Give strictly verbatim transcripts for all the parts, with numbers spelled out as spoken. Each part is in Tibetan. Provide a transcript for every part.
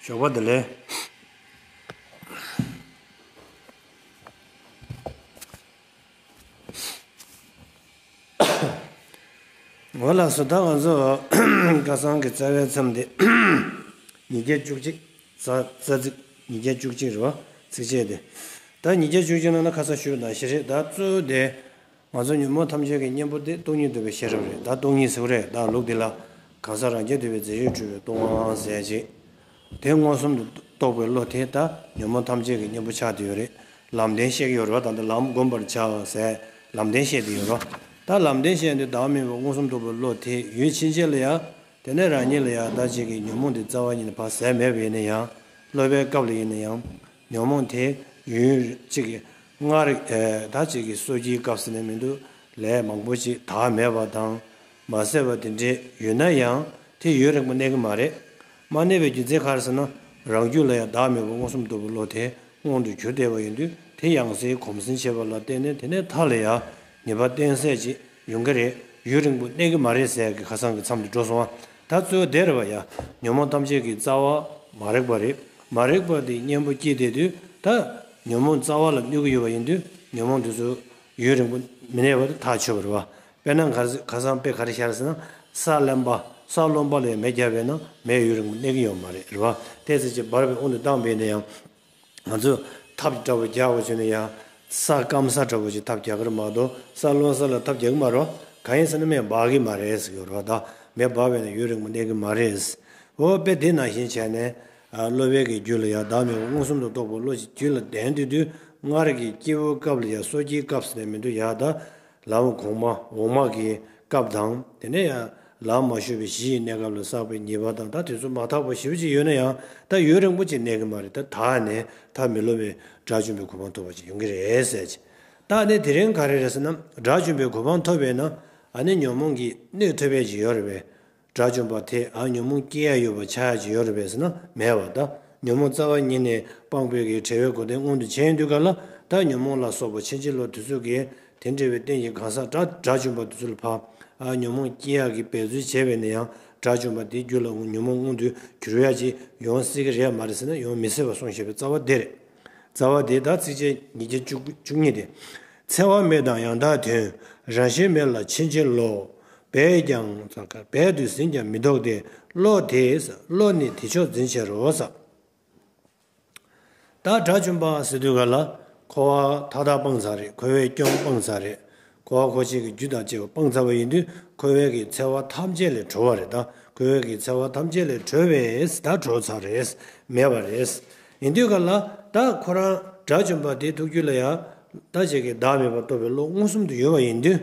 ཞོགས་པ་བདེ་ལེགས། འོ་ལགས་སོ། ད་ང་ཚོ་ཁ་སང་གི་རྩ་བའི་མཚམས་དེ་ཉིས་བརྒྱ་བཅུ་གཅིག་རྩ་རྩ་ཚིག་ཉིས་བརྒྱ་བཅུ་གཅིག་རེད་བ། ཚིགས་བཅད་དེ། ད་ཉིས་བརྒྱ་བཅུ་གཅིག་ནང་ན་ཁ་སང་ཞུས་པ་ནང་བཞིན་རེད། ད་གཙོ་བོ་དེ། ང་ཚོ་ཉོན་མོངས་ཐམས་ཅད་ཀྱི་གཉེན་པོ་དེ་སྟོང་ཉིད་རྟོགས་པའི་ཤེས་རབ་རེད། ད་སྟོང་ཉིད་ཟེར་བ་རེད། ད་ལུགས་འདི་ལ་གང་ཟག་རང་རྐྱ་ཐུབ་པའི་རྫས་ཡོད་གྲུབ་པའི་སྟོང་པ་ཟེར་ཅིག་དེ་མངོན་སུམ་དུ་རྟོགས་པའི་བློ་དེ་ད་ཉོན་མོངས་ཐམས་ཅད་ཀྱི་གཉེན་པོ་ཆགས་བསྡད་ཡོད་རེད། ལམ་བདེན་བཤད་ཀྱི་ཡོད་རེད་བ། ད་ལྟ་ལམ་བསྒོམ་པར་བྱ་ཟེར་ལམ་བདེན་བཤད་བསྡད་ཡོད་རེད། ད་ལམ་བདེན་བཤད་དེ་བདག་མེད་པ་མངོན་སུམ་རྟོགས་པའི་བློ་དེ་ཡུལ་ཕྱིན་ཆད་ལ་ཡང་དེ་ནས་རང་ཉིད་ལ་ཡང་ད་ཅིག་གི་ཉོན་མོངས་དེ་རྩ་བ་ཉིད་ནས་ཕར་ཟད་མེད་པ་ཡིན་ན་ཡང་སློབ་པའི་སྐབས་ལ་ཡིན་ན་ཡང་། ཉོན་མོངས་དེ་ཡུན་གཅིག་གི་སྔར་ཨེ་ད་ཅིག་གི་སོ་སྐྱེའི་སྐབས་ཟེར་ནས་མི་འདུག་ལས་མང་པོ་ཅིག་དག་མེད་པ་དང་མ་ཟད་པ་དེ་འདྲས་ཡོད་ན་ཡང་དེ་ཡུན་རིང་པོ་གནས་ཀྱི་མ་རེད། མ་གནས་པའི་རྒྱུ་མཚན་ག་རེ་ཟེར་ན་རང་རྒྱུད་ལ་ཡང་བདག་མེད་པ་མངོན་སུམ་རྟོགས་པའི་བློ་དེ་མངོན་དུ་གྱུར་བསྡད་པ་ཡིན་དུས་དེ་ཡང་སེ་གོམས་ཟིན་བྱས་པ་ལ་བརྟེན་ནས་དེ་ནས་མཐའ་ལ་ཡང་ཉེས་པ་བསྟེན་ས་ཅིག་ཡོང་གི་རེད། ཡུན་རིང་པོ་གནས་ཀྱི་མ་རེད་ཟེར་གི་ཁ་སང་གི་མཚམས་དེ་འགྲོ་སོང་བ། ད་གཙོ་བོ་དེ་རེད་བ་ཡ། ཉོན་མོངས་ཐམས་ཅད་ཀྱི་རྩ་བ་མ་རིག་པ་རེད། མ་རིག་པ་དེ་གཉེན་པོ་སྐྱེས་བསྡད་དུས་ད་ཉོན་མོངས་རྩ་བ་ལ་གནོད་ཀྱི་ཡོད་པ་ཡིན་དུས་ཉོན་མོངས་དེ་ཚོ་ཡུན་རིང་པོ་མི་གནས་པ་དེ་ཐག་ཆོད་པ་རེད་བ། དཔེར་ན་ག་ཁ་སང་དཔེ་ག་རེ་བཞག་ཟེར་ན་ས་རློན་པ་ས་རློན་པ་ལ་ཡང་མེ་བརྒྱབ་པས་ན་མེ་ཡུན་རིང་པོ་གནས་ཀྱི་ཡོད་མ་རེད་རེད་བ། དེ་ཚེ་ཅིག་འབར་བའི་དབང་དུ་བཏང་པས་ན་ཡང་། ང་ཚོས་ཐབ་འདྲ་པོ་རྒྱག་པ་བྱས་ན་ཡང་ས་སྐམ་ས་འདྲ་པོ་ཞིག་ཐབ་རྒྱག་གི་རེད་མ་གཏོགས་ས་རློན་ས་ལ་ཐབ་རྒྱག་གི་མ་རེད། གང་ཡིན་ཟེར་ན་མེ་འབར་གི་མ་རེད་ཟེར་གྱི་ཡོད་རེད་བ། ད་མེ་འབར་བས་ན་ཡུན་རིང་པོ་གནས་ཀྱི་མ་རེད། འོ་དཔེ་དེ་ནང་བཞིན་བྱས་ནས་ཨ་སློབ་པའི་གི་རྒྱུད་ལ་ཡང་བདག་མེད་པ་མངོན་སུམ་དུ་རྟོགས་པའི་བློ་ཞིག་རྒྱུད་ལ་ལྡན་དུས་དུས་སྔར་གྱི་སྐྱེ་བོའི་སྐབས་ལ་ཡང་སོ་སྐྱེའི་སྐབས་ཟེར་ནས་མི་འདུག་ཡ། ད་ལམ་གོང་མ་འོག་མ་གི་སྐབས་དང་དེ་ནས་ཡང་ལམ་མ་ཞུགས་པའི་གཞི་ཡི་གནས་སྐབས་ལ་བསགས་པའི་ཉེས་པ་དང་ད་དེ་ཚོ་མ་དག་པ་ཞེ་པོ་ཅིག་ཡོད་ན་ཡང་ད་ཡུན་རིང་པོ་ཅིག་གནས་ཀྱི་མ་རེད། ད་དག་ནས་ད་མི་སློབ་པའི་དགྲ་བཅོམ་པའི་གོ་འཕང་ཐོབ་པ་ཅིག་ཡོང་གི་རེད་ཟེར་ཅིག་ད་ནི་དེ་རིང་ག་རེ་རེད་ཟེར་ན་དགྲ་བཅོམ་པའི་གོ་འཕང་ཐོབ་པས་ན་ཨ་ནི་ཉོན་མོངས་ཀྱི་གནོད་ཐེབས་ཡས་ཅིག་ཡོད་རེད་པས། དགྲ་བཅོམ་པ་དེ་ཨ་ཉོན་མོངས་སྐྱེ་ཡ་ཡོད་པ་ཆགས་ཡ་ཅིག་ཡོད་རེད་པས་ཟེར་ན་མེད་པ། ད་ཉོན་མོངས་རྩ་བ་ཉིད་ནས་སྤངས་པའི་གི་བྲལ་བའི་གོ་དོན་མངོན་དུ་བྱས་ཡོང་དུས་ག་ལ་ད་ཉོན་མོངས་ལ་སོགས་པ་ཕྱིན་ཅི་ལོག་དེ་ཚོ་གིས་དེ་འདྲ་བའི་རྟེན་གྱི་གང་ཟག་དགྲ་དགྲ་བཅོམ་པ་དེ་ཚོ་ལ་ཕར་ཨ་ཉོན་མོངས་སྐྱེ་ཡག་གི་འབད་རྩོལ་བྱས་པས་ན་ཡང་དགྲ་བཅོམ་པ་དེའི་རྒྱུད་ལ་ཉོན་མོངས་མངོན་དུ་གྱུར་ཡག་ཅིག་ཡོང་སྲིད་ཀྱི་རེད་མ་རེད་ཟེར་ན་ཡོང་མི་སྲིད་པ་གསུངས་བཞག་པའི་རྩ་བ་དེ་རེད། རྩ་བ་དེ་ད་ཚིགས་བཅད་ཉིས་བརྒྱ་བཅུ་གཉིས་དེ། འཚེ་བ་མེད་དང་ཡང་དག་དོན། རང་བཞིན་མེད་ལ་ཕྱིན་ཅི་ལོག་འབད་ཀྱང་འབད་དུ་ཟིན་ཀྱང་མི་ལྡོག་སྟེ། བློ་དེས་བློ་ནི་དེ་ཕྱོགས་འཛིན་བྱེད་རོ་ཟེར། ད་དགྲ་བཅོམ་པ་ཟེར་དུས་ག་ལ་འཁོར་བ་མཐའ་དག་སྤངས་ཚར་རེད། འཁོར་བའི་སྐྱོན་སྤངས་ཚར་རེད། འཁོར་བ་འཁོར་བྱེད་ཀྱི་རྒྱུ་དང་བཅས་པ་སྤངས་ཚར་བ་ཡིན་དུས་འཁོར་བའི་གི་འཚེ་བ་ཐམས་ཅད་ལས་གྲོལ་བ་རེད། ད་འཁོར་བའི་གི་འཚེ་བ་ཐམས་ཅད་ལས་གྲོལ་བས་ད་གྲོལ་ཚར་རེད། མེད་པ་རེད། ཡིན་དུས་ག་ལ་ད་ཁོ་རང་དགྲ་བཅོམ་པ་དེའི་ཐུགས་རྒྱུད་ལ་ཡང་ད་ཅིག་གི་བདག་མེད་པ་རྟོགས་པའི་བློ་མངོན་སུམ་དུ་ཡོད་པ་ཡིན་དུས།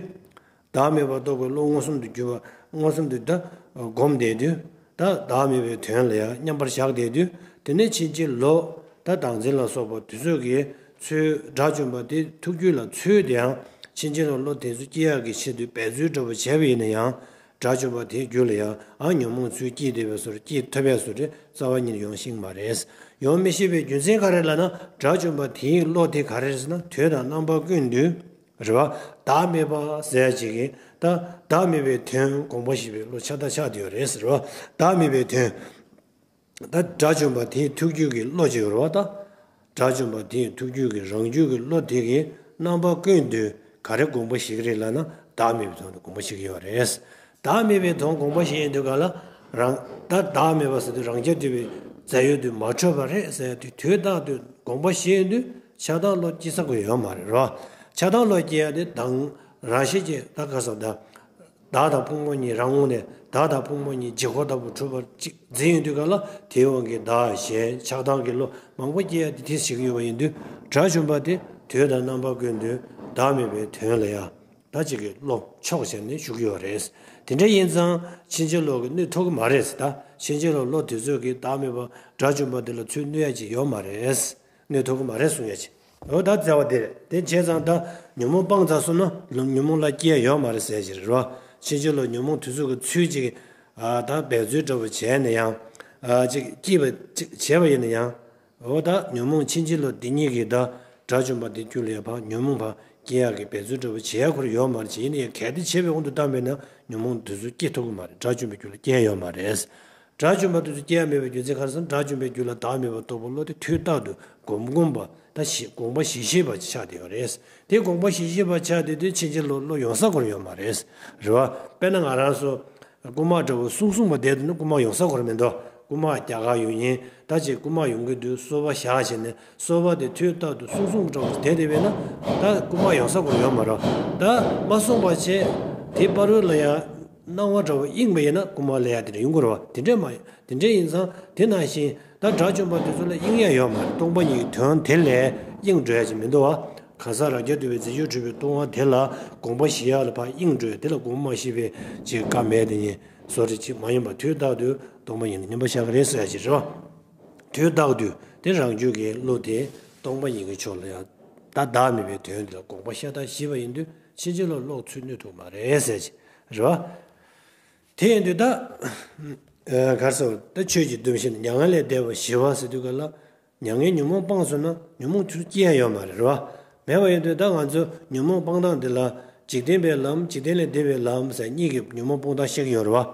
བདག་མེད་པ་རྟོགས་པའི་བློ་མངོན་སུམ་དུ་གྱུར་པ་མངོན་སུམ་དུ་ད་སྒོམ་བསྡད་དུས། ད་བདག་མེད་པའི་དོན་ལ་ཡང་མཉམ་པར་བཞག་བསྡད་དུས་དེ་ནས་ཕྱིན་ཅི་ལོག་ད་བདག་འཛིན་ལ་སོགས་པ་དེ་ཚོ་གིས་ཚུར་དགྲ་བཅོམ་པ་དེ་ཐུགས་རྒྱུད་ལ་ཚུར་དེའང་ཕྱིན་ཅི་ལོག་བློ་དེ་ཚོ་སྐྱེ་ཡག་གི་ཆེད་དུ་འབད་རྩོལ་འདྲ་པོ་བྱས་པ་ཡིན་ན་ཡང་དགྲ་བཅོམ་པ་དེའི་རྒྱུད་ལ་ཡང་ཨ་ཉོན་མོངས་ཚུར་སྐྱེས་བསྡད་པའི་བཟོ་འདྲ་སྐྱེས་ཐུབ་པའི་བཟོ་འདྲ་རྩ་བ་ཉིད་ནས་ཡོང་ཤེས་མ་རེད། ཡོང་མི་ཤེས་པའི་རྒྱུ་མཚན་ག་རེ་ལབ་ན་དགྲ་བཅོམ་པ་དེའི་བློ་དེ་ག་རེ་རེད་ཟེར་ན་དུས་དང་རྣམ་པ་ཀུན་ཏུ། རེད་བ། བདག་མེད་པ་ཟེར་ཡ་ཅིག་གིས་ད་བདག་མེད་པའི་དོན་དགོངས་པ་བཞེས་པའི་བློ་ཆགས་ད་ཆགས་བསྡད་ཡོད་རེད་ཟེར་བ། བདག་མེད་པའི་དོན། ད་དགྲ་བཅོམ་པ་དེའི་ཐུགས་རྒྱུད་ཀྱི་བློ་ཅིག་ཡོད་རེད་བ་ད། དགྲ་བཅོམ་པ་དེའི་ཐུགས་རྒྱུད་ཀྱི་རང་རྒྱུད་ཀྱི་བློ་དེ་གིས་རྣམ་པ་ཀུན་ཏུ་ག་རེ་དགོངས་པ་བཞེས་ཀྱི་རེད་ལབ་ན་བདག་མེད་པའི་དོན་དུ་དགོངས་པ་བཞེས་ཀྱི་ཡོད་རེད། བདག་མེད་པའི་དོན་དགོངས་པ་བཞེས་ཡོང་དུས་ག་ལ་རང་ད་བདག་མེད་པ་ཟེར་དུས་རང་རྐྱ་ཐུབ་པའི་རྫས་ཡོད་དུ་མ་འཕྲོད་པ་རེད་ཟེར་དུས་དུས་རྟག་ཏུ་དགོངས་པ་བཞེས་ཡོང་དུས། ཆགས་སྡང་བློ་སྐྱེ་ས་ཁོ་ཡོད་མ་རེད་རོ། ཆགས་སྡང་བློ་སྐྱེ་ཡ་དེ་དང་རང་བཞིན་གྱིས་ད་ག་ས་ད། བདག་དང་ཕུང་པོ་གཉིས་རང་ངོས་ནས་བདག་དང་ཕུང་པོ་གཉིས་ལྗིད་ཁོག་ལྟ་བུ་གྲུབ་པར་གཅིག་འཛིན་ཡོང་དུས་ག་ལ་དེའི་དབང་གིས་བདག་གཞན་ཆགས་སྡང་གི་བློ་མང་པོ་སྐྱེ་ཡ་དེ་དེ་ཞིག་ཡོད་པ་ཡིན་དུས་དགྲ་བཅོམ་པ་དེ་དུས་དང་རྣམ་པ་ཀུན་ཏུ་བདག་མེད་པའི་དོན་ལ་ཡ་ད་ཅིག་གི་བློ་ཕྱོགས་བྱས་ནས་བཞུགས་ཡོད་རེད། དེ་འདྲ་ཡིན་ཙང་ཕྱིན་ཅི་ལོག་གི་གནོད་ཐུབ་ཀྱི་མ་རེད་ད། ཕྱིན་ཅི་ལོག་བློ་དེ་ཚོས་ཀྱི་བདག་མེད་པ་དགྲ་བཅོམ་པ་དེ་ལ་ཚུར་གནོད་ཡ་ཅིག་ཡོད་མ་རེད། གནོད་ཐུབ་ཀྱི་མ་རེད་གསུང་ཡ་ཅིག་འོ་ད་བརྩེ་བ་དེ་རེད། དེ་བྱས་ཙང་ད་ཉོན་མོངས་སྤངས་ཚར་སོང་ན་ལོ་ཉོན་མོངས་ལ་སྐྱེ་ཡ་ཡོད་མ་རེད་ཟེར་གྱི་རེད་རོ། ཕྱིན་ཅི་ལོག་ཉོན་མོངས་དུས་ཚོད་ཀྱི་ཚུལ་ཅིག་ཨ་ད་འབད་རྩོལ་འདྲ་པོ་བྱས་ན་ཡང་ཨ་ཅིག་སྐྱིད་པ་ཅིག་བྱས་པ་ཡིན་ན་ཡང་འོ་ད་ཉོན་མོངས་ཕྱིན་ཅི་ལོག་འདི་གཉིས་ཀྱིས་ད་དགྲ་བཅོམ་པ་དེ་རྒྱུད་ལ་ཡ་ཕར་ཉོན་མོངས་ཕར་སྐྱེ་ཡག་གི་འབད་རྩོལ་འདྲ་པོ་བྱེད་ཡ་ཁོ་ར་ཡོད་མ་རེད། བྱས་ཡིན་ན་ཡང་གལ་ཏེ་བྱས་པའི་དབང་དུ་བཏང་པས་ན་ཉོན་མོངས་དུས་ཚོད་སྐྱེ་ཐུབ་ཀྱི་མ་རེད། དགྲ་བཅོམ་པའི་རྒྱུད་ལ་སྐྱེ་ཡ་ཡོད་མ་རེད། དགྲ་བཅོམ་པ་དེ་ཚོ་སྐྱེ་ཡ་མེད་པའི་རྒྱུ་མཚན་ག་རེ་ཟེར་ན། དགྲ་བཅོམ་པའི་རྒྱུད་ལ་བདག་མེད་པ་རྟོགས་པའི་བློ་དེ་དུས་རྟག་ཏུ་སྒོམ་སྒོམ་པ་ད་ཞི་དགོངས་པ་ཞི་ཞི་བ་ཆགས་བསྡད་ཡོད་རེད། དེ་དགོངས་པ་ཞི་ཞི་བ་ཆགས་བསྡད་དུས་ཕྱིན་ཅི་ལོག་བློ་ཡོང་ས་སྐོར་ཡོད་མ་རེད། རེད་བ། དཔེར་ན་ང་རང་ཚོ་རྐུན་མ་འདྲ་བོ་སྲུང་སྲུང་བ་བསྡད་དུས་ན་རྐུན་མ་ཡོང་ས་སྐོར་མི་འདུག་རྐུན་མ་རྒྱག་ག་ཡོང་ཡིན། ད་ཅིག་རྐུན་མ་ཡོང་གི་འདུག་སོ་པ་བཞག་བྱས་ནས་སོ་པ་དེ་དུས་རྟག་ཏུ་སྲུང་སྲུང་འདྲ་བོ་བསྡད་བསྡད་པས་ན། ད་རྐུན་མ་ཡོང་ས་སྐོར་ཡོད་མ་རེད། ད་མ་སྲུང་བ་བྱས་དེ་བར་དུ་ལ་ཡང་སྣང་བ་འདྲ་བོ་གཡེངས་པ་ཡིན་ན་རྐུན་མ་ལ་ཡ་དེ་འདྲ་ཡོང་གི་རེད་བ། དེ་འདྲས་མ་དེ་འདྲས་ཡིན་ཙང་དེ་ནང་བཞིན་ད་དགྲ་བཅོམ་པ་དེ་ཚོ་ལ་གཡེང་ཡ་ཡོད་མ་རེད། སྟོང་པ་ཉིད་ཀྱི་དོན་དེ་ལས་གཡེང་འགྲོ་ཡ་ཅིག་མི་འདུག་བ། གང་ཟག་རང་རྐྱ་ཐུབ་པའི་རྫས་སྦྱོར་གྲུབ་པའི་སྟོང་པ་དེ་ལ་དགོངས་པ་ཞི་ཡ་ལ་ཕར་གཡེང་འགྲོ་ཡ་དེ་ལ་དགོངས་པ་མ་ཞི་བའི་ཅིག་བཀའ་མེད་དེ་ཉིད་བཟོ་འདྲ་ཅིག་མ་ཡིན་པ། དུས་རྟག་ཏུ་སྟོང་པ་ཉིད་ལ་མཉམ་པར་བཞག་གི་རེད་ཟེར་ཡ་ཅིག་རེད་བ། དུས་རྟག་ཏུ་དེ་རང་རྒྱུད་ཀྱི་བློ་དེ་སྟོང་པ་ཉིད་ཀྱི་ཕྱོགས་ལ་ཡང་ད་བདག་མེད་པའི་དོན་དེ་ལ་དགོངས་པ་ཤ་སྟག་ཞི་བ་ཡིན་དུས་ཕྱིན་ཅི་ལོག་ལོག་ཚུར་གནོད་ཐུབ་མ་རེད་ཟེར་གྱི་རེད་བ། དེ་ཡིན་དུས་ད་ག་རེ་ཟེར་བ། ད་ཆོས་ཀྱི་སྡོམ་བཞིན་མྱ་ངན་ལས་འདས་པ་ཞི་བ་ཟེར་དུས་ག་ལ། མྱ་ངན་ཉོན་མོངས་སྤངས་སོང་ན་ཉོན་མོངས་ཚུར་སྐྱེ་ཡ་ཡོད་མ་རེད། རེད་བ། མེད་པ་ཡིན་དུས་ད་ང་ཚོ་ཉོན་མོངས་སྤང་སྟངས་འདི་ལ་འཇིག་རྟེན་པའི་ལམ། འཇིག་རྟེན་ལས་འདས་པའི་ལམ་ཟེར་གཉིས་ཀྱི་ཉོན་མོངས་སྤོང་སྟངས་བཤད་ཀྱི་ཡོད་རེད་བ།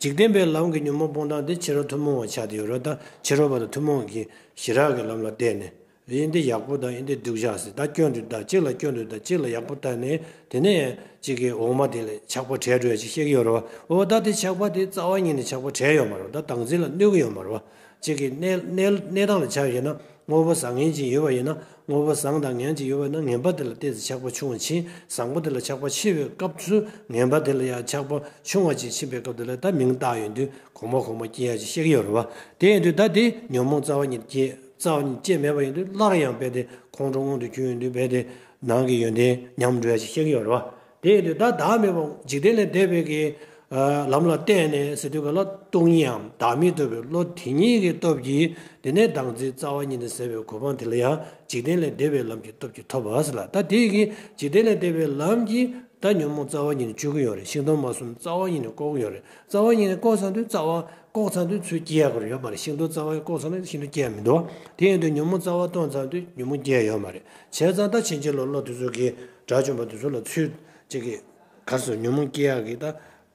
འཇིག་རྟེན་པའི་ལམ་གྱི་ཉོན་མོངས་སྤོང་སྟངས་འདི་ཕྱི་རོལ་ཐུན་མོང་བ་ཆགས་བསྡད་ཡོད་རེད། ད་ཕྱི་རོལ་པ་དང་ཐུན་མོང་གི་ཞི་རགས་ཀྱི་ལམ་ལ་བརྟེན་ནས། འདི་ཡག་པོ་དང་འདི་སྡུག་ཅག་ཟེར། ད་སྐྱོན་དུ་ད་གཅིག་ལ་སྐྱོན་དུ་ད་གཅིག་ལ་ཡག་པོ་ལྟ་ནས། དེ་ནས་གཅིག་གི་འོག་མ་དེ་ལ་ཆགས་པ་བྲལ་འགྲོ་ཡ་ཅིག་བཤད་ཀྱི་ཡོད་རེད་བ། འོ་ད་དེ་ཆགས་པ་དེ་རྩ་བ་ཉིད་ནས་ཆགས་པ་བྲལ་ཡོད་མ་རེད་བ། ད་བདག་འཛིན་ལ་གནོད་ཀྱི་ཡོད་མ་རེད་བ། གཅིག་གི་གནས་གནས་གནས་སྟངས་ལ་ཆ་བཞག་ན། དངོས་པོ་བཟང་ངན་ཅིག་ཡོད་པ་ཡིན་ན། དངོས་པོ་བཟང་དང་ངན་ཅིག་ཡོད་པ་ཡིན་ན། ངན་པ་དེ་ལ་ཏོག་ཙམ་ཆགས་པ་ཆུང་བ་ཕྱིན། བཟང་པོ་དེ་ལ་ཆགས་པ་ཆེ་བའི་སྐབས་སུ། ངན་པ་དེ་ལ་ཡང་ཆགས་པ་ཆུང་བ་ཅིག་ཕྱིན་པའི་སྐབས་དེ་ལ་ད་མིང་བཏགས་ཡོང་དུས་གོང་མ་གོང་མ་སྐྱེ་ཡ་ཅིག་བཤད་ཀྱི་ཡོད་རེད་བ། དེ་ཡིན་དུས་ད་དེ་ཉོན་མོངས་རྩ་བ་ཉིད་སྐྱེ་རྩ་བ་ཉིད་སྐྱེ་མེད་པ་ཡིན་དུས། སླར་ཡང་རྦད་དེ་ཁོང་ཁྲོ་མངོན་དུ་གྱུར་ཡོང་དུས། རྦད་དེ་ནང་གི་ཡོན་ཏན་ཉམས་འགྲོ་ཡ་ཅིག་བཤད་ཀྱི་ཡོད་རེད་བ། དེ་ཡིན་དུས་ད་བདག་མེད་པ་འཇིག་རྟེན་ལས་འདས་པའི་གི་ལམ་ལ་བརྟེན་ནས་ཟེར་དུས་ག་ལ། སྟོང་ཉིད་དམ་བདག་མེད་རྟོགས་པའི་བློ་དེ་ཉིད་ཀྱི་སྟོབས་ཀྱིས། དེ་ནས་བདག་འཛིན་རྩ་བ་ཉིད་ནས་ཟད་པའི་གོ་འཕང་དེ་ལ་ཡང་འཇིག་རྟེན་ལས་འདས་པའི་ལམ་གྱི་སྟོབས་ཀྱིས་ཐོབ་པ་ཟེར་ལ། ད་དེ་གི་འཇིག་རྟེན་ལས་འདས་པའི་ལམ་གྱིས་ད་ཉོན་མོངས་རྩ་བ་ཉིད་ནས་གཅོད་ཀྱི་ཡོད་རེད། ཤིང་སྡོང་མ་གསུམ་རྩ་བ་ཉིད་ནས་བཀོག་གི་ཡོད་རེད། རྩ་བ་ཉིད་ནས་བཀོག་ཚར་དུས་རྩ་བ་བཀོག་ཚར་དུས་ཚུར་སྐྱེ་ཡག་གི་ཡོད་མ་རེད། ཤིང་སྡོང་རྩ་བ་བཀོག་ཚར་ན་ཤིང་སྡོང་སྐྱེ་ཡག་མི་འདུག་དེ་ཡིན་དུས་ཉོན་མོངས་རྩ་བ་བཀོག་ཚར་དུས་ཉོན་མོངས་སྐྱེ་ཡག་ཡོད་མ་རེད། བྱས་ཙང་ད་ཕྱིན་ཅི་ལོག་བློ་དེ་ཚོ་གིས་དགྲ་བཅོམ་པ་དེ་ཚོ་ལ་ཚུར་གཅིག་གི་ག་རེ་ཟེར། ཉོན་མོངས་སྐྱེ་ཡག་གི་ད་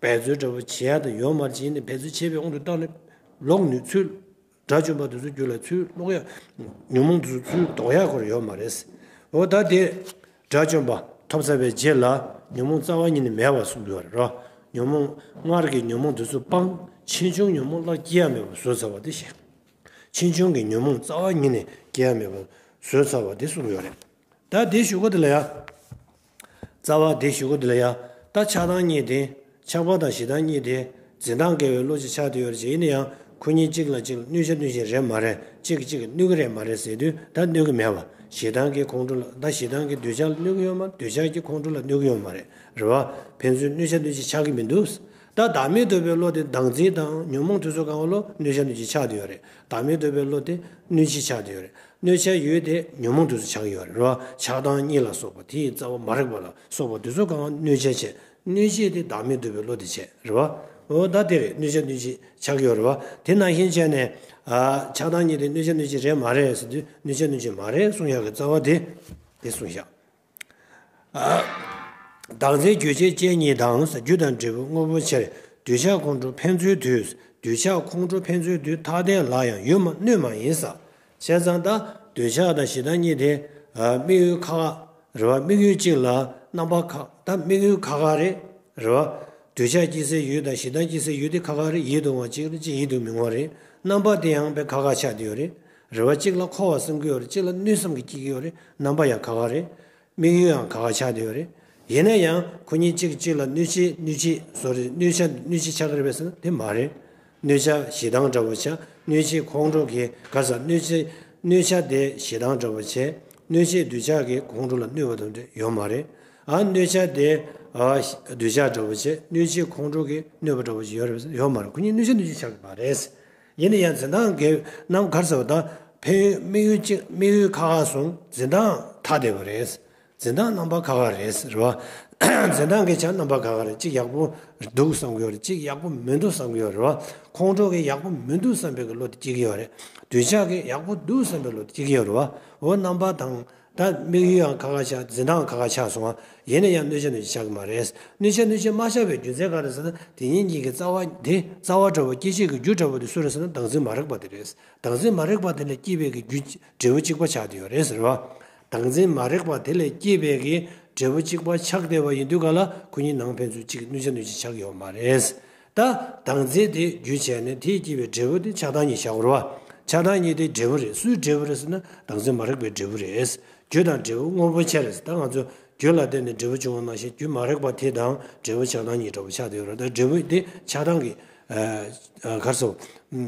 འབད་རྩོལ་འདྲ་བོ་བྱེད་ཡག་ད་ཡོད་མ་རེད། བྱས་ནས་འབད་རྩོལ་བྱས་པའི་དབང་དུ་བཏང་ནས་ལོག་ནུས། ཚུར་དགྲ་བཅོམ་པ་དེ་ཚོའི་རྒྱུད་ལ་ཚུར་ལོག་ཡ། ཉོན་མོངས་དེ་ཚོ་ཚུར་ལྡོག་ཡག་སྐོར་ཡོད་མ་རེད། འོ་ད་དེ་དགྲ་བཅོམ་པ་ཐོབ་ཚར་བའི་རྗེས་ལ་ཉོན་མོངས་རྩ་བ་ཉིད་ནས་མེད་པ་གསུངས་ཡོད་རེད་རོ། ཉོན་མོངས་སྔར་གྱི་ཉོན་མོངས་དེ་ཚོ་སྤངས། ཕྱིས་འབྱུང་ཉོན་མོངས་སླར་སྐྱེ་ཡ་མེད་པ་བཟོས་ཚར་བ་དེ་བཤད། ཕྱིས་འབྱུང་གི་ཉོན་མོངས་རྩ་བ་ཉིད་ནས་སྐྱེ་ཡ་མེད་པ་བཟོས་ཚར་བ་དེ་གསུངས་ཡོད་རེད། ད་དེ་ཞུ་གི་དེ་ལ་ཡ། རྩ་བ་དེ་ཞུ་གི་དེ་ལ་ཡ། ད་ཆགས་སྡང་གཉིས་དེ། ཆགས་པ་དང་ཞེ་སྡང་གཉིས་དེ་འཛིན་སྟངས་འགལ་བའི་བློ་ཅིག་ཆགས་བསྡད་ཡོད་རེད། ཡིན་ན་ཡང་ཁོ་གཉིས་གཅིག་ལ་གཅིག་ལ་གནོད་བྱ་གནོད་བྱེད་རེད་མ་རེད། གཅིག་གིས་གཅིག་ལ་གནོད་ཀྱི་རེད་མ་རེད་ཟེར་དུས་ད་གནོད་ཀྱི་མེད་པ། ཞེ་སྡང་གི་ཁོང་ཁྲོ་ལ། ད་ཞེ་སྡང་གིས་འདོད་ཆགས་ལ་གནོད་ཀྱི་ཡོད་མ་རེད། འདོད་ཆགས་ཀྱི་ཁོང་ཁྲོ་ལ་གནོད་ཀྱི་ཡོད་མ་རེད། རེད་བ། ཕན་ཚུན་གནོད་བྱ་གནོད་བྱེད་ཆགས་ཀྱི་མི་འདུག་ད་བདག་མེད་རྟོགས་པའི་བློ་དེ་བདག་འཛིན་དང་ཉོན་མོངས་དེ་ཚོ་གང་བ་ལོ་གནོད་བྱ་གནོད་བྱེད་ཆགས་བསྡད་ཡོད་རེད། བདག་མེད་རྟོགས་པའི་བློ་དེ་གནོད་བྱེད་ཆགས་བསྡད་ཡོད་རེད། གནོད་བྱ་ཡོད་དེ་ཉོན་མོངས་དེ་ཚོ་ཆགས་ཡོད་རེད་རོ། ཆགས་སྡང་གཉིས་ལ་སོགས་པ། དེ་ཡི་རྩ་བ་མ་རིག་པ་ལ་སོགས་པ་དེ་ཚོ་གང་གནོད་བྱ་བྱས། གནོད་བྱེད་དེ་བདག་མེད་རྟོགས་པའི་བློ་དེ་བྱས་རེད་བ། འོ་ད་དེ་རེད། གནོད་བྱ་གནོད་བྱེད་ཆགས་ཡོད་རེད་བ། དེ་ནང་བཞིན་བྱས་ནས་ཨ་ཆགས་སྡང་གཉིས་དེ་གནོད་བྱ་གནོད་བྱེད་རེད་མ་རེད་ཟེར་དུས། གནོད་བྱ་གནོད་བྱེད་མ་རེད་གསུང་ཡག་གི་རྩ་བ་དེ་དེ་གསུངས་བཞག་བདག་འཛིན་རྒྱུ་བྱེད་ཅན་གཉིས་དང་། རྒྱུ་དང་འབྲས་བུ་དངོས་པོ་ཕྱིར། འདོད་ཆགས་ཁོང་ཁྲོ་ཕན་ཚུན་དུས། འདོད་ཆགས་ཁོང་ཁྲོ་ཕན་ཚུན་དུས། ཐ་དད་ལ་ཡང་ཡོད་མ་གནོད་མ་ཡིན་ས། བྱས་ཙང་ད་འདོད་ཆགས་དང་ཞེ་སྡང་གཉིས་དེ་དམིགས་ཡུལ་ཁ་ཁ་རེད་བ། དམིགས་ཡུལ་གཅིག་ལ་རྣམ་པ་ཁ། ད་དམིགས་ཡུལ་ཁ་ཁ་རེད་རེད་བ། འདོད་ཆགས་སྐྱེ་སའི་ཡུལ་དང་ཞེ་སྡང་སྐྱེ་སའི་ཡུལ་དེ་ཁ་ཁ་རེད། ཡིད་དུ་འོང་བ་གཅིག་རེད། གཅིག་ཡིད་དུ་མི་འོང་བ་རེད། རྣམ་པ་དེ་ཡང་དཔེ་ཁ་ཁ་ཆགས་བསྡད་ཡོད་རེད། རེད་བ། གཅིག་ལ་མཁོ་བ་བསམ་གྱི་ཡོད་རེད། གཅིག་ལ་གནོད་བསམ་གྱི་སྐྱེ་གི་ཡོད་རེད། རྣམ་པ་ཡང་ཁ་ཁ་རེད། དམིགས་ཡུལ་ཡང་ཁ་ཁ་ཆགས་བསྡད་ཡོད་རེད། ཡིན་ན་ཡང་ཁོ་གཉིས་གཅིག་གཅིག་ལ་གནོད་བྱེད་གནོད་བྱེད་བཟོ་རེད། གནོད་བྱ་གནོད་བྱེད་ཆགས་ཀྱི་རེད་པས་ཟེར་ན་དེ་མ་རེད། གནོད་བྱ་ཞེ་སྡང་འདྲ་བོ་བྱས། གནོད་བྱེད་ཁོང་ཁྲོ་གི་ག་ས། གནོད་བྱེད་གནོད་བྱ་དེ་ཞེ་སྡང་འདྲ་བོ་བྱས། གནོད་བྱེད་འདོད་ཆགས་ཀྱི་ཁོང་ཁྲོ་ལ་གནོད་པ་དང་འདྲ་ཡོད་མ་རེད། ཨ་གནོད་བྱ་དེ་ཨ་འདོད་ཆགས་འདྲ་བོ་བྱས། གནོད་བྱེད་ཁོང་ཁྲོ་གི་གནོད་པ་འདྲ་བོ་ཞིག་ཡོད་རེད་པས་ཟེར་ན་ཡོད་མ་རེད། ཁོ་གཉིས་གནོད་བྱ་གནོད་བྱེད་ཆགས་ཀྱི་མ་རེད། ཡིན་ན་ཡང་འཛིན་སྟངས་འགལ་རྣམ་ག་རེ་ཟེར་བ་དང་། ཕན་ཡོན། དམིགས་ཡུལ་གཅིག་དམིགས་ཡུལ་ཁ་ཁ་སོང་། འཛིན་སྟངས་ཐ་དད་པ་རེད། འཛིན་སྟངས་རྣམ་པ་ཁ་ཁ་རེད་ཟེར་བ། འཛིན་སྟངས་ཀྱི་ཆ་རྣམ་པ་ཁ་ཁ་རེད། གཅིག་ཡག་པོ་འདུག་བསམ་གྱི་ཡོད་རེད། གཅིག་ཡག་པོ་མི་འདུག་བསམ་གྱི་ཡོད་རེད་བ། ཁོང་ཁྲོ་གིས་ཡག་པོ་མི་འདུག་བསམ་པའི་གི་བློ་དེ་སྐྱེ་གི་ཡོད་རེད། འདོད་ཆགས་ཀྱིས་ཡག་པོ་འདུག་བསམ་པའི་བློ་དེ་སྐྱེ་གི་ཡོད་རེད་བ། འོ་རྣམ་པ་དང་ ད་དམིགས་ཡུལ་ཡང་ཁ་ཁ་ཆགས། འཛིན་སྟངས་ཁ་ཁ་ཆགས་སོང་བ། ཡིན་ན་ཡང་གནོད་བྱ་གནོད་བྱེད་ཆགས་ཀྱི་མ་རེད། གནོད་བྱ་གནོད་བྱེད་མ་ཆགས་པའི་རྒྱུ་མཚན་ག་རེ་ཟེར་ན། དེ་ཉིད་གཉིས་ཀྱི་རྩ་བ་དེ། རྩ་བ་འདྲ་བོ། སྐྱེད་བྱེད་ཀྱི་རྒྱུ་འདྲ་བོ་དེ་སུ་རེད་ཟེར་ན། བདག་འཛིན་མ་རིག་པ་དེ་རེད། བདག་འཛིན་མ་རིག་པ་དེ་ལས་སྐྱེས་པའི་གི་རྒྱུ་འབྲས་བུ་གཅིག་པ་ཆགས་བསྡད་ཡོད་རེད་ཟེར་བ། བདག་འཛིན་མ་རིག་པ་དེ་ལས་སྐྱེས་པའི་གི་འབྲས་བུ་གཅིག་པ་ཆགས་བསྡད་པ་ཡིན་དུས་ག་ལ། ཁོ་གཉིས་ནང་ཕན་ཚུན་གཅིག་གནོད་བྱ་གནོད་བྱེད་ཆགས་ཀྱི་ཡོད་མ་རེད། ད་བདག་འཛིན་དེ་རྒྱུ་བྱས་ནས་དེས་སྐྱེས་པའི་འབྲས་བུ་དེ་ཆགས་སྡང་གཉིས་བཞག་དགོས་རེད་བ། ཆགས་སྡང་གཉིས་དེ་འབྲས་བུ་རེད། སུའི་འབྲས་བུ་རེད་ཟེར་ན། བདག་འཛིན་མ་རིག་པའི་འབྲས་བུ་རེད། རྒྱུ་དང་འབྲས་བུ་དངོས་པོ་ཆེ་རེད། ད་ང་ཚོ་རྒྱུ་ལ་བརྟེན་ནས་འབྲས་བུ་འབྱུང་བ་ནང་བཞིན། རྒྱུ་མ་རིག་པ་དེ་དང་འབྲས་བུ་ཆགས་སྡང་གཉིས་འདྲ་བོ་ཆགས་བསྡད་ཡོད་རེད། ད་འབྲས་བུ་དེ་ཆགས་སྡང་གི། ཨ་ཨ་ག་རེ་ཟེར།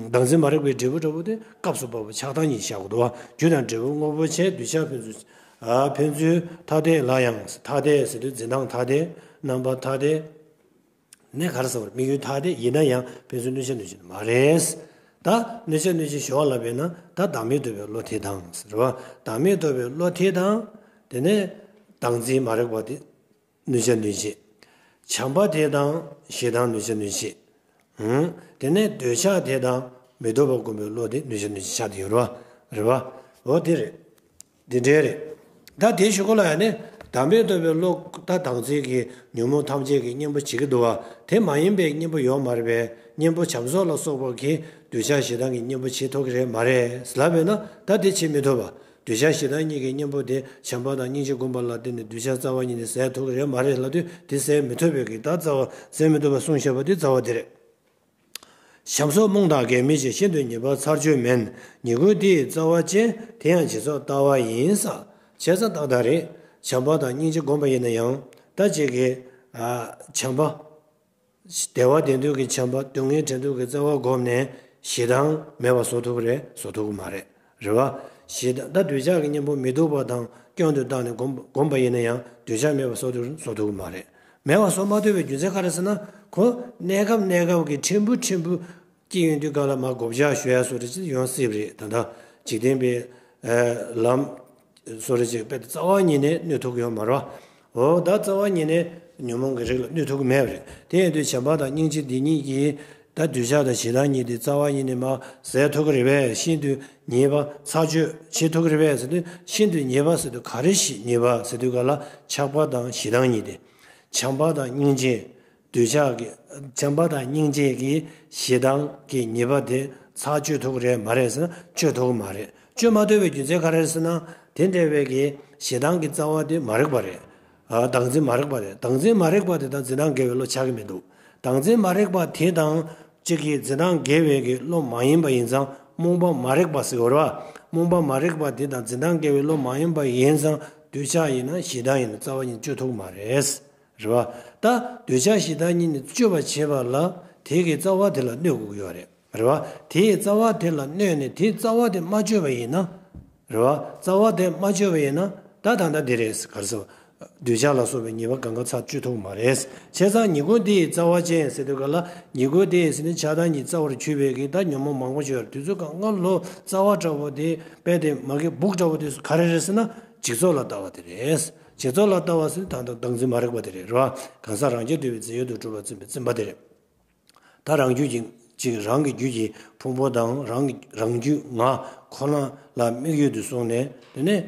བདག་འཛིན་མ་རིག་པའི་འབྲས་བུ་འདྲ་བོ་དེ་སྐབས་སུ་བབ་པ་ཆགས་སྡང་གཉིས་བཞག་དགོས་འདུག་བ། རྒྱུ་དང་འབྲས་བུ་དངོས་པོ་ཆེ། གདུལ་བྱ་ཕན་ཚུན། ཨ་ཕན་ཚུན་ཐ་དད་ལ་ཡང་། ཐ་དད་ཟེར་དུས་འཛིན་སྟངས་ཐ་དད། རྣམ་པ་ཐ་དད། ནས་ག་རེ་ཟེར་བ། དམིགས་ཡུལ་ཐ་དད་ཡིན་ན་ཡང་ཕན་ཚུན་གནོད་བྱ་གནོད་བྱེད་མ་རེད། ད་གནོད་བྱ་གནོད་བྱེད་ཞོར་ལ་བས་ན། ད་བདག་མེད་རྟོགས་པའི་བློ་དེ་དང་ཟེར་བ། བདག་མེད་རྟོགས་པའི་བློ་དེ་དང་། དེ་ནས་བདག་འཛིན་མ་རིག་པ་དེ་གནོད་བྱ་གནོད་བྱེད། བྱམས་པ་དེ་དང་ཞེ་སྡང་གནོད་བྱ་གནོད་བྱེད། ཧུམ། དེ་ནས་འདོད་ཆགས་དེ་དང་མི་རྟོག་པ་སྒོམ་པའི་བློ་དེ་གནོད་བྱ་གནོད་བྱེད་ཆགས་བསྡད་ཡོད་རེད་བ། རེད་བ། འོ་དེ་རེད། འདི་འདྲའི་རེད། ད་དེའི་གཞུག་གུ་ལ་ཡང་ནི། བདག་མེད་རྟོགས་པའི་བློ། ད་བདག་འཛིན་གྱི་ཉོན་མོངས་ཐམས་ཅད་ཀྱི་གཉེན་པོ་བྱེད་ཀྱི་འདུག་བ། དེ་མ་ཡིན་པའི་གཉེན་པོ་ཡོད་མ་རེད་པས། གཉེན་པོ་བྱམས་སོགས་ལ་སོགས་པ་གིས་འདོད་ཆགས་ཞེ་སྡང་གི་གཉེན་པོ་བྱེད་ཐུབ་ཀྱི་རེད་མ་རེད་ལབ་པས་ན། ད་དེ་བྱེད་མི་ཐུབ་པ། འདོད་ཆགས་ཞེ་སྡང་གཉིས་ཀྱི་གཉེན་པོ་དེ་བྱམས་པ་དང་སྙིང་རྗེ་བསྒོམ་པ་ལ་བརྟེན་ནས་འདོད་ཆགས་རྩ་བ་ཉིད་ནས་ཟད་ཐུབ་ཀྱི་རེད་མ་རེད་ལབ་དུས། དེ་ཟད་མི་ཐུབ་པའི་གི། ད་རྩ་བ་ཟད་མི་ཐུབ་པ་གསུངས་བཞག་པ་དེ་རྩ་བ་དེ་རེད། བྱམས་སོགས་རྨོངས་དང་འགལ་མེད་ཅིང་། ཤིན་ཏུ་ཉེས་པ་ཚར་གཅོད་མིན། ཉེས་ཀུན་དེ་ཡི་རྩ་བ་ཅན། དེ་ཡང་བྱེད་རྫོགས་ལྟ་བ་ཡིན་ས། བྱས་ཙང་ཏག་ཏག་རེད། བྱམས་པ་དང་སྙིང་རྗེ་བསྒོམ་པ་ཡིན་ན་ཡང་། ད་ཅིག་གི། ཨ་བྱམས་པ། བདེ་བ་དེ་འདོད་ཀྱི་བྱམས་པ། སྡུག་བསྔལ་བྲལ་འདོད་ཀྱི་རྩ་བ་བསྒོམས་ནས་ཞེ་སྡང་མེད་པ་བཟོ་ཐུབ་ཀྱི་རེད། བཟོ་ཐུབ་ཀྱི་མ་རེད། རེད་བ། ཞེ་སྡང་། ད་འདོད་ཆགས་ཀྱི་གཉེན་པོ་མི་སྡུག་པ་དང་སྐྱོན་དུ་བཏང་ནས་བསྒོམ་བསྒོམ་པ་ཡིན་ན་ཡང་། འདོད་ཆགས་མེད་པ་བཟོ་ཐུབ་བཟོ་ཐུབ་ཀྱི་མ་རེད། མེད་པ་བཟོ་མ་ཐུབ་པའི་རྒྱུ་མཚན་ག་རེ་ཟེར་ན། ཁོ་གནས་སྐབས་གནས་སྐབས་ཀྱི་ཕྲན་བུ་ཕྲན་བུ་སྐྱེ་ཡོང་དུས་སྐབས་ལ་མར་བགོ་བཤའ་ཞུ་ཡ་བཟོ་འདྲ་ཅིག་ཡོང་སྲིད་པ་རེད། ད་ལྟ་འཇིག་རྟེན་པའི་ལམ་བཟོ་འདྲ་ཅིག་དཔེ་རྩ་བ་ཉིད་ནས་གནོད་ཐུབ་ཀྱི་ཡོད་མ་རེད་བ། འོ་ད་རྩ་བ་ཉིད་ནས་ཉོན་མོངས་ཀྱི་རིགས་ལ་གནོད་ཐུབ་ཀྱི་མེད་པ་རེད། དེ་ཡིན་དུས་བྱམས་པ་དང་སྙིང་རྗེ་འདི་གཉིས་ཀྱིས། ད་འདོད་ཆགས་དང་ཞེ་སྡང་གཉིས་དེ་རྩ་བ་ཉིད་ནས་མར་ཟད་ཐུབ་ཀྱི་རེད་པས། ཤིན་ཏུ་ཉེས་པ་ཚར་གཅོད་བྱེད་ཐུབ་ཀྱི་རེད་པས་ཟེར་དུས། ཤིན་ཏུ་ཉེས་པ་ཟེར་དུས་ག་རེ་ཞིག་ཉེས་པ་ཟེར་དུས་ག་ལ། ཆགས་པ་དང་ཞེ་སྡང་གཉིས་དེ། བྱམས་པ་དང་སྙིང་རྗེ། འདོད་ཆགས་ཀྱི། བྱམས་པ་དང་སྙིང་རྗེ་གི་ཞེ་སྡང་གི་ཉེས་པ་དེ་ཚར་གཅོད་ཐུབ་ཀྱི་རེད་མ་རེད་ཟེར་ན། གཅོད་ཐུབ་ཀྱི་མ་རེད། གཅོད་མ་ཐུབ་པའི་རྒྱུ་མཚན་ག་རེ་རེད་ཟེར་ན། དེ་འདྲ་བའི་གི་ཞེ་སྡང་གི་རྩ་བ་དེ་མ་རིག་པ་རེད། ཨ་བདག་འཛིན་མ་རིག་པ་རེད། བདག་འཛིན་མ་རིག་པ་དེ་དང་འཛིན་སྟངས་འགལ་བའི་བློ་ཆགས་ཀྱི་མི་འདུག་བདག་འཛིན་མ་རིག་པ་དེ་དང་གཅིག་གི་འཛིན་སྟངས་འགལ་བའི་གི་བློ་མ་ཡིན་པ་ཡིན་ཙང་། རྨོངས་པ་མ་རིག་པ་ཟེར་གྱི་ཡོད་རེད་བ། རྨོངས་པ་མ་རིག་པ་དེ་དང་འཛིན་སྟངས་འགལ་བའི་བློ་མ་ཡིན་པ་ཡིན་ཙང་། འདོད་ཆགས་ཡིན་ན་ཞེ་སྡང་ཡིན་ན་རྩ་བ་ཉིད་གཅོད་ཐུབ་ཀྱི་མ་རེད། རེད་བ། ད་འདོད་ཆགས་ཞེ་སྡང་གཉིས་ནི་གཅོད་པར་བྱེད་པ་ལ། དེ་གི་རྩ་བ་དེ་ལ་གནོད་དགོས་ཀྱི་ཡོད་རེད། རེད་བ། དེའི་རྩ་བ་དེ་ལ་གནོད་ནས་དེའི་རྩ་བ་དེ་མ་གཅོད་པ་ཡིན་ན། རེད་བ། རྩ་བ་དེ་མ་གཅོད་པ་ཡིན་ན། ད་ད་ལྟ་འདི་རེད། ག་རེ་ཟེར། འདོད་ཆགས་ལ་སོགས་པའི་ཉེས་པ་གང་ག་ཚར་གཅོད་ཐུབ་ཀྱི་མ་རེད། བྱས་ཙང་ཉེས་ཀུན་དེ་ཡི་རྩ་བ་ཅན་ཟེར་དུས་ག་ལ། ཉེས་ཀུན་དེ་ཡི་ཟེར་ནི་ཆགས་སྡང་གཉིས་རྩ་བར་གྱུར་པའི་གི་ད་ཉོན་མོངས་མང་པོ་ཅིག་ཡོད་རེད། དེ་ཚོ་གང་ག་ལོ་རྩ་བ་འདྲ་བོ་དེ། དཔེ་དེ་མ་གི་སྦུག་འདྲ་བོ་དེ་ག་རེ་རེད་ཟེར་ན། འཇིག་ཚོགས་ལ་ལྟ་བ་དེ་རེད། འཇིག་ཚོགས་ལ་ལྟ་བ་ཟེར་ད་ལྟ་བདག་འཛིན་མ་རིག་པ་དེ་རེད། རེད་བ། གང་ཟག་རང་རྐྱ་འདུལ་བའི་རྫས་ཡོད་དུ་གྲུབ་པར་འཛིན་པའི་འཛིན་པ་དེ་རེད། ད་རང་རྒྱུད་ཀྱི་ཅིག་རང་གི་རྒྱུད་ཀྱི་ཕུང་པོ་དང་རང་གི་རང་རྒྱུད་ང་ཁོ་ན་ལ་དམིགས་ཡུལ་དུ་བཟུང་ནས། དེ་ནས་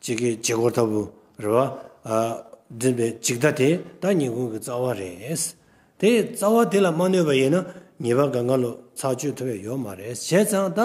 ཅིག་གི་བྱེད་སྒོ་ལྟ་བུ་རེད་བ། ཨ་འཛིན་པའི་འཇིག་ལྟ་དེ་ད་ཉེས་ཀུན་གྱི་རྩ་བ་རེད། དེ་རྩ་བ་དེ་ལ་མ་གནོད་པ་ཡིན་ན་ཉེས་པ་གང་ག་ལོ་ཚར་གཅོད་ཐུབ་ཡ་ཡོད་མ་རེད། བྱས་ཙང་ད་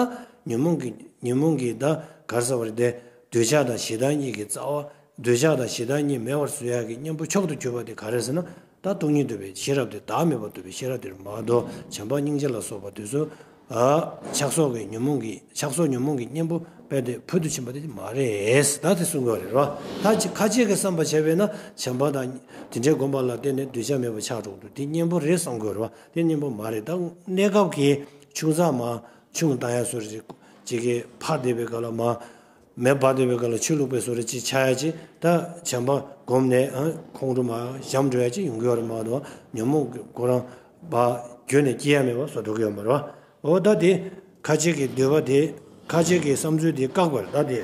ཉོན་མོངས་ཀྱི་ཉོན་མོངས་ཀྱི་ད་ག་རེ་ཟེར་བ་རེད་དེ། འདོད་ཆགས་དང་ཞེ་སྡང་གཉིས་ཀྱི་རྩ་བ། འདོད་ཆགས་དང་ཞེ་སྡང་གཉིས་མེད་པར་བཟོ་ཡག་གི་གཉེན་པོ་མཆོག་ཏུ་གྱུར་པ་དེ་ག་རེ་ཟེར་ན། ད་སྟོང་ཉིད་རྟོགས་པའི་ཤེས་རབ་དེ། བདག་མེད་པ་རྟོགས་པའི་ཤེས་རབ་དེ་རེད་མ་གཏོགས། བྱམས་པ་སྙིང་རྗེ་ལ་སོགས་པ་དེ་ཚོ། ཨ་ཆགས་སོགས་ཀྱི་ཉོན་མོངས་ཀྱི་ཆགས་སོགས་ཉོན་མོངས་ཀྱི་གཉེན་པོ་དཔེ་དེ་ཕུལ་དུ་ཕྱིན་པ་དེ་མ་རེད། ད་དེ་གསུང་དགོས་རེད་རོ། ད་ཅི་ཁ་ཅིག་གི་བསམ་པ་བྱས་པས་ན་བྱམས་པ་དང་དེ་འདྲའི་སྒོམ་པ་ལ་བརྟེན་ནས་འདོད་ཆགས་མེད་པ་ཆགས་འགྲོ་འདུག་དེ་གཉེན་པོ་རེད་བསམ་དགོས་རེད་བ། དེ་གཉེན་པོ་མ་རེད། ད་གནས་སྐབས་ཀྱི་ཆུང་ཙག་མ་ཆུང་བཏང་ཡ་བཟོ་རེད། ཅིག་གི་ཕར་བསྡད་པའི་སྐབས་ལ་མ། མེ་འབར་བསྡད་པའི་སྐབས་ལ་ཆུ་བླུགས་པའི་བཟོ་འདྲ་ཅིག་ཆགས་ཡ་ཅིག་ད་བྱམས་པ་བསྒོམས་ནས་ཨ་ཁོང་ཁྲོ་མར་ཞམ་འགྲོ་ཡ་ཅིག་ཡོང་གི་ཡོད་རེད་མ་གཏོགས། ཉོན་མོངས་ཁོ་རང་བ་རྒྱུད་ནས་སྐྱེ་ཡ་མེད་པ་བཟོ་ཐུབ་ཀྱི་ཡོད་མ་རེད་བ། འོ་ད་དེ་ཁ་ཅིག་གི་འདོད་པ་དེ། ཁ་ཅིག་གི་བསམ་ཚུལ་དེ་བཀག་པར་ད་དེ་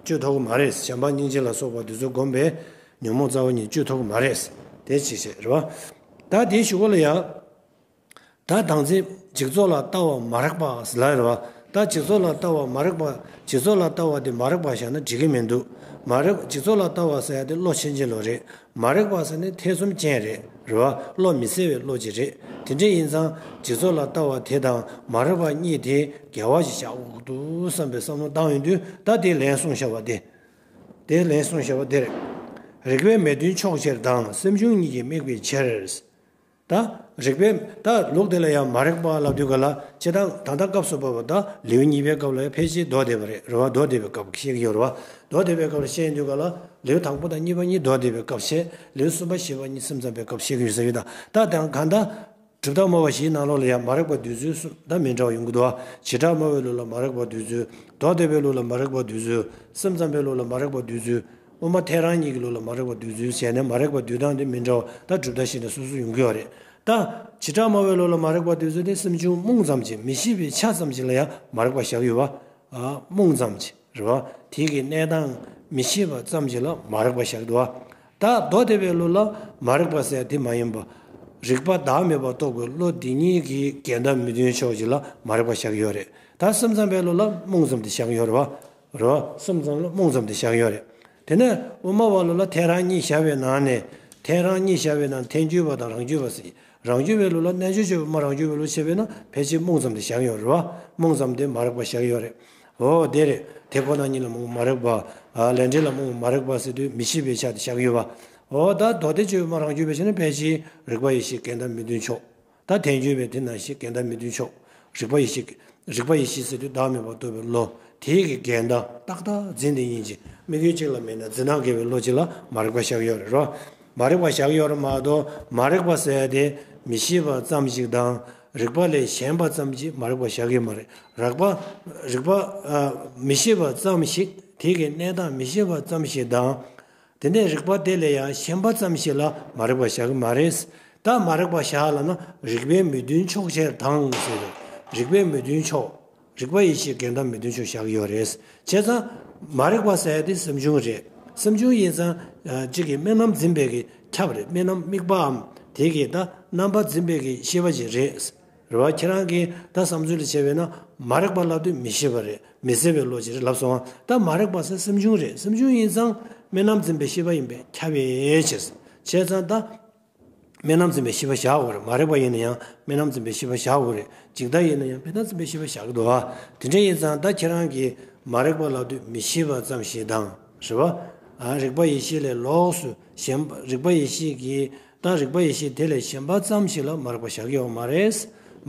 གཅོད་ཐུབ་ཀྱི་མ་རེད། བྱམས་པ་སྙིང་རྗེ་ལ་སོགས་པ་དེ་ཚོ་བསྒོམས་པས་ཉོན་མོངས་རྩ་བ་ཉིད་གཅོད་ཐུབ་ཀྱི་མ་རེད། དེ་ཅིག་བྱས་རེད་བ། ད་དེའི་གཞུག་གུ་ལ་ཡང་། ད་བདག་འཛིན་འཇིག་ཚོགས་ལ་ལྟ་བ་མ་རིག་པ་ཟེར་ལབ་ཡོད་རེད་བ། ད་འཇིག་ཚོགས་ལ་ལྟ་བ་མ་རིག་པ། འཇིག་ཚོགས་ལ་ལྟ་བ་དེ་མ་རིག་པ་བཞག་ན་འགྲིག་གི་མི་འདུག་མ་རིག་འཇིག་ཚོགས་ལ་ལྟ་བ་ཟེར་ཡ་དེ་བློ་ཕྱིན་ཅི་ལོག་རེད། མ་རིག་པ་ཟེར་ནི་ཐེ་ཚོམ་ཅན་རེད། རེད་བ། བློ་མི་གསལ་བའི་བློ་ཅིག་རེད། དེ་འདྲ་ཡིན་ཙང་འཇིག་ཚོགས་ལ་ལྟ་བ་དེ་དང་མ་རིག་པ་གཉིས་དེ་འགལ་བ་ཞིག་བཞག་དགོས་ཀྱི་འདུག་བསམ་པའི་བསམ་བློ་བཏང་ཡོང་དུས། ད་དེ་ལན་གསུངས་བཞག་པ་དེ། དེ་ལན་གསུངས་བཞག་པ་དེ་རེད། རིགས་པས་མི་མཐུན་ཕྱོགས་ཕྱིར་དང་། སེམས་བྱུང་གཉིས་ཀྱིས་དམིགས་པའི་ཕྱིར། ད་རིགས་པས་ད་ལུགས་དེ་ལ་ཡང་མ་རིག་པ་ལབ་དུས་ག་ལ། སྤྱིར་བཏང་ད་ལྟ་སྐབས་སུ་བབ་པ་ད་ལེའུ་གཉིས་པའི་སྐབས་ལ་ཡང་ཕལ་ཆེར་མདོ་སྡེ་པ་རེད། རེད་བ། མདོ་སྡེ་པའི་སྐབས་བཤད་ཀྱི་ཡོད་རེད་བ། མདོ་སྡེ་པའི་སྐབས་ལ་བཤད་དུས་ག་ལ། ལེའུ་དང་པོ་དང་གཉིས་པ་གཉིས་མདོ་སྡེ་པའི་སྐབས་བཤད། ལེའུ་གསུམ་པ་བཞི་པ་གཉིས་སེམས་ཙམ་པའི་སྐབས་བཤད་ཀྱི་ཡོད་ས་ཡོད། ད་ད་དང་གང་ལྟར་གྲུབ་མཐའ་སྨྲ་བ་བཞིའི་ནང་ལོགས་ལ་ཡང་མ་རིག་པ་བསྡུས་ཚུལ་གསུམ་ད་མི་འདྲ་བ་ཡོང་གི་འདུག་བ། བྱེ་བྲག་སྨྲ་བའི་ལུགས་ལ་མ་རིག་པ་བསྡུས་ཚུལ། མདོ་སྡེ་པའི་ལུགས་ལ་མ་རིག་པ་བསྡུས་ཚུལ། སེམས་ཙམ་པའི་ལུགས་ལ་མ་རིག་པ་བསྡུས་ཚུལ། དབུ་མ་ཐལ་རང་གཉིས་ཀྱི་ལུགས་ལ་མ་རིག་པ་བསྡུས་ཚུལ་བྱས་ནས། མ་རིག་པ་བསྡུས་སྟངས་དེ་མི་འདྲ་བ་ད་གྲུབ་མཐའ་གཞི་ནས་སོ་སོ་ཡོང་གི་ཡོད་རེད། ད་བྱེ་བྲག་སྨྲ་བའི་ལུགས་ལ་མ་རིག་པ་བསྡུས་ཚུལ་དེ་སེམས་བྱུང་རྨོངས་ཙམ་ཞིག་མི་ཤེས་པའི་ཆ་ཙམ་ཞིག་ལ་ཡང་མ་རིག་པ་བཞག་ཡོད་པ། ཨ། རྨོངས་ཙམ་ཞིག་རེད་བ། དེ་གི་གནས་སྟངས་མི་ཤེས་པ་ཙམ་ཞིག་ལ་མ་རིག་པ་བཞག་འདུག་བ། ད་མདོ་སྡེ་པའི་ལུགས་ལ་མ་རིག་པ་ཟེར་དེ་མ་ཡིན་པ། རིག་པ་བདག་མེད་པར་རྟོགས་པའི་བློ་འདི་ཉིད་ཀྱི་འགལ་ཟླ་མི་མཐུན་ཕྱོགས་ཞིག་ལ་མ་རིག་པ་བཞག་ཡོད་རེད། ད་སེམས་ཙམ་པའི་ལུགས་ལ་རྨོངས་ཙམ་དེ་བཞག་ཡོད་རེད་བ། རོ། སེམས་ཙམ་ལ་རྨོངས་ཙམ་དེ་བཞག་ཡོད་རེད། དེ་ནས་དབུ་མ་པ་ལུགས་ལ་ཐལ་རང་གཉིས་བཞག་པའི་ནང་ནས། ཐལ་རང་གཉིས་བཞག་པའི་ནང་ཐལ་འགྱུར་བ་དང་རང་རྒྱུད་པ་ཟེར། རང་རྒྱུད་པའི་ལུགས་ལ་རྣལ་འབྱོར་སྤྱོད་པའི་དབུ་མ་རང་རྒྱུད་པའི་ལུགས་བྱས་པས་ན་ཕལ་ཆེར་རྨོངས་ཙམ་དེ་བཞག་ཡོད་རེད་བ། རྨོངས་ཙམ་དེ་མ་རིག་པ་བཞག་ཡོད་རེད། འོ་དེ་རེད། དེ་ཁོ་ན་ཉིད་ལ་རྨོངས་མ་རིག་པ། ཨ། ལས་འབྲས་ལ་རྨོངས་མ་རིག་པ་ཟེར་དུས་མི་ཤེས་པའི་ཆ་དེ་བཞག་ཡོད་པ། འོ་ད་མདོ་སྡེ་སྤྱོད་པའི་དབུ་མ་རང་རྒྱུད་པའི་ཆ་ནས་ཕལ་ཆེར་རིག་པ་ཡེ་ཤེས་འགལ་ཟླ་མི་མཐུན་ཕྱོགས། ད་ཐལ་འགྱུར་བའི་དེ་ནང་བཞིན་འགལ་ཟླ་མི་མཐུན་ཕྱོགས། རིག་པ་ཡེ་ཤེས། རིག་པ་ཡེ་ཤེས་ཟེར་དུས་བདག་མེད་པར་རྟོགས་པའི་བློ། དེའི་གི་འགལ་ཟླ་ཏག་ཏག་འཛིན་དེ་ཡིན་གྱི། དམིགས་ཡུལ་གཅིག་ལ་དམིགས་ནས་འཛིན་སྟངས་འགལ་བའི་བློ་གཅིག་ལ་མ་རིག་པ་བཞག་ཡོད་རེད་རོ། མ་རིག་པ་བཞག་ཡོད་རེད་མ་གཏོགས། མ་རིག་པ་ཟེར་ཡ་དེ་མི་ཤེས་པ་ཙམ་ཞིག་དང་། རིག་པ་ལས་གཞན་པ་ཙམ་ཞིག་མ་རིག་པ་བཞག་གི་མ་རེད། རིག་པ། རིག་པ། ཨ། མི་ཤེས་པ་ཙམ་ཞིག་དེ་གི་གནས་སྟངས་མི་ཤེས་པ་ཙམ་ཞིག་དང་། དེ་ནས་རིག་པ་དེ་ལས་ཡང་གཞན་པ་ཙམ་ཞིག་ལ་མ་རིག་པ་བཞག་གི་མ་རེད། ད་མ་རིག་པ་བཞག་ལབ་ན་རིགས་པས་མི་མཐུན་ཕྱོགས་ཕྱིར་དང་ཟེར་རེད། རིགས་པས་མི་མཐུན་ཕྱོགས། རིག་པ་ཡེ་ཤེས་འགལ་ཟླ་མི་མཐུན་ཕྱོགས་བཞག་གི་ཡོད་རེད། བྱས་ཙང་མ་རིག་པ་ཟེར་ཡ་དེ་སེམས་བྱུང་རེད། སེམས་བྱུང་ཡིན་ཙང་། ཨ། གཅིག་གིས་དམིགས་རྣམ་འཛིན་པའི་གི་ཁྱབ་རེད། དམིགས་རྣམ་དམིགས་པའམ་དེ་གི་ད་རྣམ་པ་འཛིན་པའི་གི་ཤེས་པ་ཅིག་རེད། རེད་བ། ཁྱེད་རང་གིས་ད་བསམ་ཚུལ་ལ་བྱས་པས་ན་མ་རིག་པ་ལབ་དུས་མི་ཤེས་པ་རེད། མི་གསལ་བའི་བློ་ཅིག་རེད་ལབ་སོང་བ། ད་མ་རིག་པ་ཟེར་སེམས་བྱུང་རེད། སེམས་བྱུང་ཡིན་ཙང་དམིགས་རྣམ་འཛིན་པའི་ཤེས་པ་ཡིན་པས་ཁྱབ་པའི་ཕྱིར། བྱས་ཙང་ད་དམིགས་རྣམ་འཛིན་པའི་ཤེས་པ་བཞག་དགོས་རེད། མ་རིག་པ་ཡིན་ན་ཡང་དམིགས་རྣམ་འཛིན་པའི་ཤེས་པ་བཞག་དགོས་རེད། འཇིག་ལྟ་ཡིན་ན་ཡང་དམིགས་རྣམ་འཛིན་པའི་ཤེས་པ་བཞག་གི་འདུག་བ། དེ་འདྲ་ཡིན་ཙང་ད་ཁྱེད་རང་གིས་མ་རིག་པ་ལབ་དུས་མི་ཤེས་པ་ཙམ་ཞིག་དང་། རེད་བ། ཨ། རིག་པ་ཡེ་ཤེས་ལས་ལོགས་སུ་གཞན་པ། རིག་པ་ཡེ་ཤེས་ཀྱི། ད་རིག་པ་ཡེ་ཤེས་དེ་ལས་གཞན་པ་ཙམ་ཞིག་ལ་མ་རིག་པ་བཞག་གི་ཡོད་མ་རེད།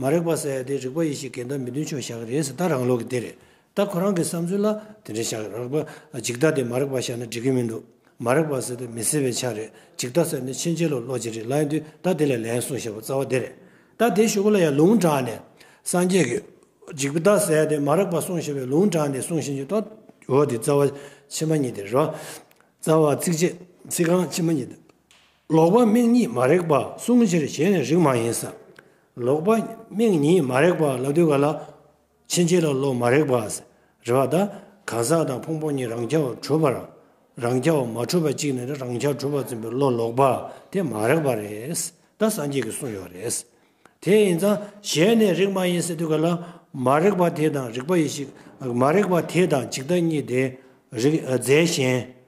མ་རིག་པ་ཟེར་ཡ་དེ་རིག་པ་ཡེ་ཤེས་འགལ་ཟླ་མི་མཐུན་ཕྱོགས་བཞག་གི་རེད་ཟེར། ད་རང་ལུགས་ཀྱི་དེ་རེད། ད་ཁོ་རང་གི་བསམ་ཚུལ་ལ་དེ་འདྲ་བཞག་གི། རིག་པ། འཇིག་ལྟ་དེ་མ་རིག་པ་བཞག་ན་འགྲིག་གི་མི་འདུག་མ་རིག་པ་ཟེར་དེ་མི་གསལ་བའི་ཆ་རེད། འཇིག་ལྟ་ཟེར་ནི་ཕྱིན་ཅི་ལོག་བློ་ཅིག་རེད་ལབ་ཡོང་དུས། ད་དེ་ལས་ལན་གསུངས་བཞག་པ་རྩ་བ་དེ་རེད། ད་དེ་གཞུག་གུ་ལ་ཡང་ལུང་དྲངས་ནས་སངས་རྒྱས་ཀྱིས་འཇིག་ལྟ་ཟེར་དེ་མ་རིག་པ་གསུངས་བཞག་པའི་ལུང་དྲངས་ནས་གསུངས་བཞིན་གྱི། ད་འོ་དེ་རྩ་བ་ཕྱི་མ་གཉིས་དེ་རེད། རྩ་བ་ཚིགས་བཅད་ཚིག་རྐང་ཕྱི་མ་གཉིས་དེ། ལོག་པ་དམིགས་གཉིས་མ་རིག་པ། བསྲུང་ཕྱིར་གཞན་ནི་རིག་མ་ཡིན་ཟེར། ལོག་པ་དམིགས་གཉིས་མ་རིག་པ་ལབ་དུས་ག་ལ། ཕྱིན་ཅི་ལོག་བློ་མ་རིག་པ་ཟེར། རེད་བ། ད་གང་ཟག་དང་ཕུང་པོ་གཉིས་རང་རྐྱ་བར་གྲུབ་པར། རང་རྐྱ་བར་མ་གྲུབ་པ་གཅིག་ནི་རང་རྐྱར་གྲུབ་པར་འཛིན་པའི་བློ་ལོག་པ་དེ་མ་རིག་པ་རེད། ད་སངས་རྒྱས་ཀྱིས་གསུངས་ཡོད་རེད། དེ་ཡིན་ཙང་གཞན་ནི་རིག་མ་ཡིན་ཟེར་དུས་ག་ལ། མ་རིག་པ་དེ་དང་རིག་པ་ཡེ་ཤེས། མ་རིག་པ་དེ་དང་འཇིག་ལྟ་གཉིས་དེ་རིག་རྫས་གཞན།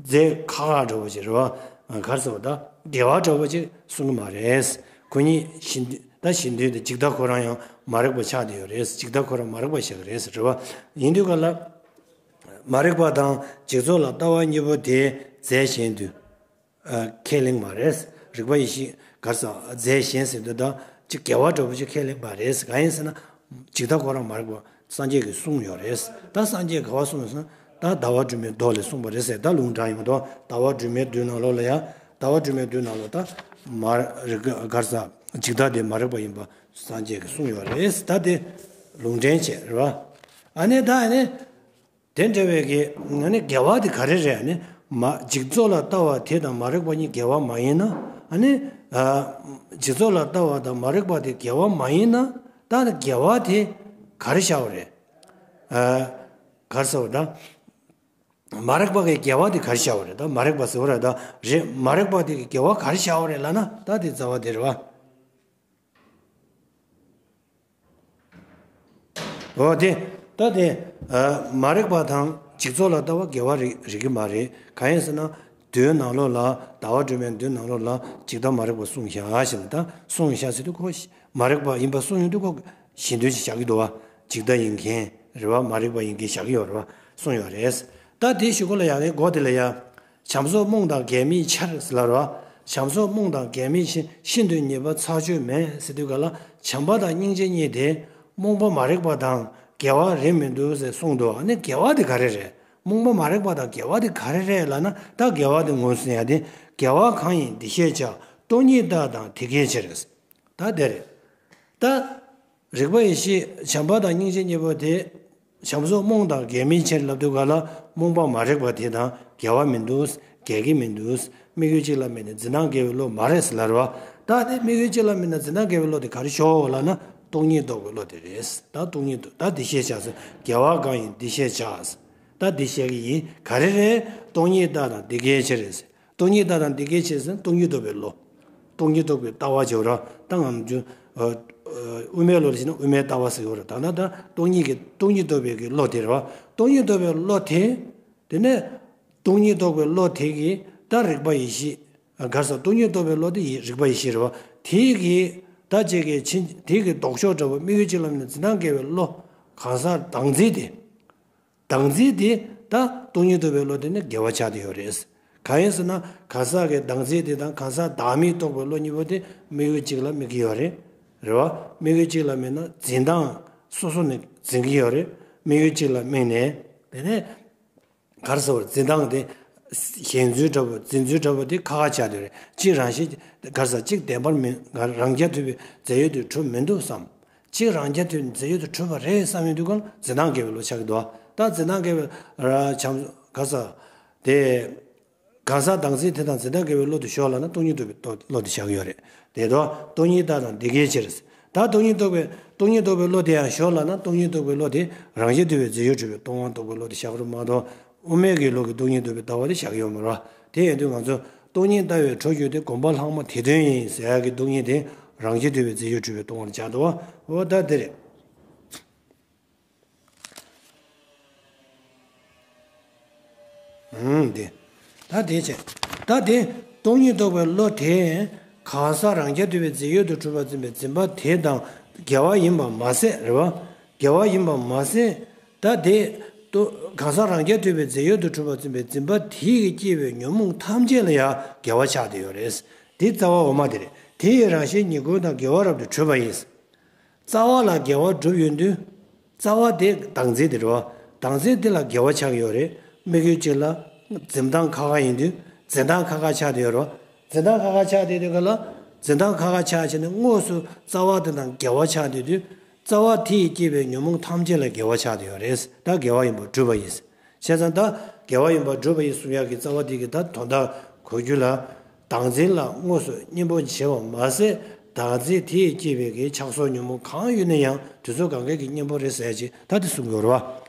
རྫས་ཁ་ཁ་འདྲ་བོ་ཅིག་རེད་བ། ག་རེ་ཟེར་བ། ད་འགལ་བ་འདྲ་བོ་ཅིག་གསུང་གི་མ་རེད། ཁོ་གཉིས་གཞི་མཐུན། ད་གཞི་མཐུན་དེ་འཇིག་ལྟ་ཁོ་རང་ཡང་མ་རིག་པ་ཆགས་བསྡད་ཡོད་རེད། འཇིག་ལྟ་ཁོ་རང་མ་རིག་པ་ཞིག་རེད་ཟེར་བ། ཡིན་དུས་ག་ལ། མ་རིག་པ་དང་འཇིག་ཚོགས་ལ་ལྟ་བ་གཉིས་པོ་དེ་རྫས་གཞན་དུ། ཨ། ཁས་ལེན་མ་རེད། རིག་པ་ཡེ་ཤེས་ག་རེ་ཟེར། རྫས་གཞན་ཟེར་དུས་ད་ཅིག་འགལ་བ་འདྲ་བོ་ཅིག་ཁས་ལེན་པ་རེད། གང་ཡིན་ཟེར་ན། འཇིག་ལྟ་ཁོ་རང་མ་རིག་པ་སངས་རྒྱས་ཀྱིས་གསུངས་ཡོད་རེད། ད་སངས་རྒྱས་ག་པར་གསུངས་ཡོད་ཟེར་ན། ད་ཟླ་བ་སྒྲོན་མའི་མདོ་ལས་གསུངས་པ་རེད་ཟེར། ད་ལུང་དྲངས་ཡོང་དུས་ཟླ་བ་སྒྲོན་མའི་མདོའི་ནང་ལོགས་ལ་ཡང་། ཟླ་བ་སྒྲོན་མའི་མདོའི་ནང་ལོགས་ད་མ་རིག་ག་རེ་ཟེར། འཇིག་ལྟ་དེ་མ་རིག་པ་ཡིན་པ་སངས་རྒྱས་ཀྱིས་གསུངས་ཡོད་རེད། ད་དེ་ལུང་འདྲེན་བྱས་རེད་བ། ཨ་ནི་ད་ཨ་ནི། དེ་འདྲ་བའི་གི་ཨ་ནི་འགལ་བ་དེ་ག་རེ་རེད། ཨ་ནི་མ་འཇིག་ཚོགས་ལ་ལྟ་བ་དེ་དང་མ་རིག་པ་གཉིས་འགལ་བ་མ་ཡིན་ན། ཨ་ནི་ཨ་འཇིག་ཚོགས་ལ་ལྟ་བ་དང་མ་རིག་པ་དེ་འགལ་བ་མ་ཡིན་ན། ད་འགལ་བ་དེ་ག་རེ་བྱ་བ་རེད། ཨ་ག་རེ་ཟེར་བ་ད། མ་རིག་པ་གི་འགལ་བ་དེ་ག་རེ་བྱ་བ་རེད། ད་མ་རིག་པ་ཟེར་བ་རེད། ད་རེད། མ་རིག་པ་དེ་གི་འགལ་བ་ག་རེ་བྱ་བ་རེད་ལབ་ན། ད་དེ་རྩ་བ་དེ་རེད་བ། འོ་དེ། ད་དེ། ཨ་མ་རིག་པ་དང་ འཇིག་ཚོགས་ལ་ལྟ་བ་དགེ་བ་རིག་རིག་གི་མ་རེད། གང་ཡིན་ཟེར་ན། མདོའི་ནང་ལོགས་ལ་ཟླ་བ་སྒྲོལ་མའི་མདོའི་ནང་ལོགས་ལ་འཇིག་ལྟ་མ་རིག་པ་གསུངས་བཞག་ཟེར་ནས། ད་གསུངས་བཞག་ཟེར་དུས་ཁོ་མ་རིག་པ་ཡིན་པ་གསུངས་ཡོང་དུས་ཁོ་གཞན་དོན་ཞིག་བཞག་གི་འདུག་བ། འཇིག་ལྟ་ཡིན་མཁན་རེད་བ། མ་རིག་པ་ཡིན་མཁན་བཞག་གི་ཡོད་རེད་བ། གསུངས་ཡོད་རེད། ད་དེའི་གཞུག་གུ་ལ་ཡང་ནི་མགོ་དེ་ལ་ཡ། བྱམས་སོགས་རྨོངས་དང་གེགས་མེད་ཆེར་ཟེར་ལབ་རེད་བ། བྱམས་སོགས་རྨོངས་དང་གེགས་མེད་ཆེ། ཤིན་ཏུ་ཉེས་པ་ཚར་གཅོད་མེད་ཟེར་དུས་ག་ལ། བྱམས་པ་དང་སྙིང་རྗེ་གཉིས་དེ་རྨོངས་པ་མ་རིག་པ་དང་དགེ་བ་རེད་མི་འདུག་ཟེར་གསུངས་འདུག་ཨ་ནི་དགེ་བ་དེ་ག་རེ་རེད། རྨོངས་པ་མ་རིག་པ་དང་དགེ་བ་དེ་ག་རེ་རེད་ལབ་ན། ད་དགེ་བ་དེ་ངོས་ཟིན་ཡ་དེ། དགེ་བ་གང་ཡིན་འདི་ཤེས་བྱ། སྟོང་ཉིད་ལྟ་དང་དེ་སྐད་ཕྱིར། ད་དེ་རེད། ད། རིག་པ་ཡེ་ཤེས་བྱམས་པ་དང་སྙིང་རྗེ་གཉིས་པོ་དེ། བྱམས་སོགས་རྨོངས་དང་གེགས་མེད་ཆེར་ལབ་དུས་ག་ལ། རྨོངས་པ་མ་རིག་པ་དེ་དང་དགེ་བ་མི་འདུག་འགལ་གྱི་མི་འདུག་དམིགས་ཡུལ་གཅིག་ལ་དམིགས་ནས་འཛིན་སྟངས་འགལ་བའི་བློ་མ་རེད་ཟེར་ལབ་རེད་བ། ད་དེ་དམིགས་ཡུལ་གཅིག་ལ་དམིགས་ནས་འཛིན་སྟངས་འགལ་བའི་བློ་དེ་ག་རེ་ཞོག་ལབ་ན། སྟོང་ཉིད་རྟོགས་པའི་བློ་དེ་རེད། ད་སྟོང་ཉིད་རྟོགས། ད་འདི་ཤེས་བྱ་ཟེར། དགེ་བ་གང་ཡིན་འདི་ཤེས་བྱ་ཟེར། ད་འདི་ཤེས་ཀྱི་ཡིན། ག་རེ་རེད། སྟོང་ཉིད་ལྟ་དང་འདི་སྐད་ཕྱིར་ཟེར། སྟོང་ཉིད་ལྟ་དང་འདི་སྐད་ཕྱིར་ཟེར། སྟོང་ཉིད་རྟོགས་པའི་བློ། སྟོང་ཉིད་རྟོགས་པའི་ལྟ་བ་བྱེད་པ་ར། ད་ང་ཚོ། ཨ། ཨ། དབུ་མའི་བློ་ལ་བྱས་ན་དབུ་མའི་ལྟ་བ་ཟེར་གྱི་ཡོད་རེད། ད་ལྟ་ད་སྟོང་ཉིད་ཀྱི་སྟོང་ཉིད་རྟོགས་པའི་གི་བློ་དེ་རེད་བ། སྟོང་ཉིད་རྟོགས་པའི་བློ་དེ། དེ་ནས་སྟོང་ཉིད་རྟོགས་པའི་བློ་དེ་གིས་ད་རིག་པ་ཡེ་ཤེས། ཨ། ག་རེ་ཟེར། སྟོང་ཉིད་རྟོགས་པའི་བློ་དེ་ཡི་རིག་པ་ཡེ་ཤེས་རེད་བ། དེ་གིས་ད་ཅིག་གི་ཕྱིན། དེ་གི་ལྡོག་ཕྱོགས་འདྲ་བོ། དམིགས་ཡུལ་གཅིག་ལ་དམིགས་ནས་འཛིན་སྟངས་འགལ་བའི་བློ། གང་ཟག་བདག་འཛིན་དེ། བདག་འཛིན་དེ་ད་སྟོང་ཉིད་རྟོགས་པའི་བློ་དེ་ནི་འགལ་བ་ཆགས་བསྡད་ཡོད་རེད། གང་ཡིན་ཟེར་ན། གང་ཟག་གི་བདག་འཛིན་དེ་དང་གང་ཟག་བདག་མེད་རྟོགས་པའི་བློ་གཉིས་པོ་དེ་དམིགས་ཡུལ་གཅིག་ལ་དམིགས་ཀྱི་ཡོད་རེད། རེད་བ། དམིགས་ཡུལ་གཅིག་ལ་དམིགས་ན་འཛིན་སྟངས་སོ་སོ་ནས་འཛིན་གྱི་ཡོད་རེད། དམིགས་ཡུལ་གཅིག་ལ་དམིགས་ནས། དེ་ནས་ག་རེ་ཟེར་བ། འཛིན་སྟངས་དེ། ཞེན་ཚུལ་འདྲ་བོ། འཛིན་ཚུལ་འདྲ་བོ་དེ་ཁག་ཁག་ཆགས་བསྡད་རེད། གཅིག་རང་བཞིན་གྱི། ག་རེ་ཟེར། གཅིག་བདེན་པར་མིན། རང་རྐྱ་ཐུབ་པའི་རྫས་ཡོད་དུ་གྲུབ་མི་འདུག་བསམ། གཅིག་རང་རྐྱ་ཐུབ་པའི་རྫས་ཡོད་དུ་གྲུབ་པ་རེད་བསམ་ཡོང་དུས་ཀ་ལ་འཛིན་སྟངས་འགལ་བའི་བློ་ཆགས་ཀྱི་འདུག་ད་འཛིན་སྟངས་འགལ་བའི། ར། བྱམས། ག་རེ་ཟེར། དེ། གང་ཟག་བདག་འཛིན་དེ་དང་འཛིན་སྟངས་འགལ་བའི་བློ་དེ་ཞོག་ལབ་ན་སྟོང་ཉིད་རྟོགས་པའི་བློ་དེ་བཞག་གི་ཡོད་རེད། དེ་དོ། སྟོང་ཉིད་ལྟ་དང་འདི་སྐད་ཕྱིར། ད་སྟོང་ཉིད་རྟོགས་པའི། སྟོང་ཉིད་རྟོགས་པའི་བློ་དེ་ཡང་ཞོག་ལབ་ན་སྟོང་ཉིད་རྟོགས་པའི་བློ་དེ་རང་བཞིན་དུ་བའི་རྫས་ཡོད་གྲུབ་པའི་སྟོང་པ་རྟོགས་པའི་བློ་དེ་བཞག་རོགས་མ་གཏོགས། དབུ་མའི་གི་ལུགས་ཀྱི་སྟོང་ཉིད་རྟོགས་པའི་ལྟ་བ་དེ་བཞག་གི་ཡོད་མ་རེད། དེ་ཡིན་དུས་ང་ཚོ་སྟོང་ཉིད་ལྟ་བའི་གྲོགས་གྱུར་ཏེ། སྒོམ་པ་ལྷག་མ་དེ་དོན་ཡིན་ཟེར་ཡག་གི་སྟོང་ཉིད་དེ་རང་བཞིན་དུ་བའི་རྫས་ཡོད་གྲུབ་པའི་སྟོང་པར་སྦྱར་འདུག་བ། འོ་ད་དེ་རེད། ཨང་། དེ། ད་དེ་བྱས། ད་དེ་སྟོང་ཉིད་རྟོགས་པའི་བློ་དེ། གང་ཟག་རང་རྐྱ་ཐུབ་པའི་རྫས་ཡོད་དུ་གྲུབ་པར་འཛིན་པའི་འཛིན་པ་དེ་དང་འགལ་བ་ཡིན་པ་མ་ཟད། རེད་བ། འགལ་བ་ཡིན་པ་མ་ཟད། ད་དེ། ལྟོ། གང་ཟག་རང་རྐྱ་ཐུབ་པའི་རྫས་ཡོད་དུ་གྲུབ་པར་འཛིན་པའི་འཛིན་པ་དེ་ཡིས་སྐྱེས་པའི་ཉོན་མོངས་ཐམས་ཅད་ལ་ཡང་འགལ་བ་ཆགས་བསྡད་ཡོད་རེད། དེ་རྩ་བ་འོག་མ་དེ་རེད། དེ་ཡི་རང་བཞིན་ཉིད་ཀུན་དང་འགལ་བ་རབ་ཏུ་གྲུབ་པ་ཡིན། རྩ་བ་ལ་འགལ་བ་གྲུབ་ཡོང་དུས། རྩ་བ་དེ་བདག་འཛིན་དེ་རེད་བ། བདག་འཛིན་དེ་ལ་འགལ་བ་ཆགས་ཡོད་རེད། དམིགས་ཡུལ་གཅིག་ལ་འཛིན་སྟངས་ཁག་ཁག་ཡིན་དུས་འཛིན་སྟངས་ཁག་ཁག་ཆགས་བསྡད་ཡོད་རེད་བ། འཛིན་སྟངས་ཁག་ཁག་ཆགས་བསྡད་དུས་ག་ལ། འཛིན་སྟངས་ཁག་ཁག་ཆགས་བྱས་ནས་དངོས་སུ་རྩ་བ་དེ་དང་འགལ་བ་ཆགས་བསྡད་དུས། རྩ་བ་དེ་ཡིས་སྐྱེས་པའི་ཉོན་མོངས་ཐམས་ཅད་ལ་འགལ་བ་ཆགས་བསྡད་ཡོད་རེད། ད་འགལ་བ་ཡིན་པར་གྲུབ་པ་ཡིན། བྱས་ཙང་ད་འགལ་བ་ཡིན་པར་གྲུབ་པ་ཡིན་གསུང་ཡག་གི་རྩ་བ་དེ་གི་ད་དོན་དག་གོ་རྒྱུ་ལ། བདག་འཛིན་ལ་དངོས་སུ་གཉེན་པོ་བྱེད་པ་མ་ཟད། བདག་འཛིན་དེས་སྐྱེས་པའི་གི་ཆགས་སོགས་ཉོན་མོངས་གང་ཡོད་ན་ཡང་དུས་ཚོད་གང་གའི་གི་གཉེན་པོ་རེད་ཟེར་ཅིག་ད་དེ་གསུང་གི་ཡོད་རེད་བ།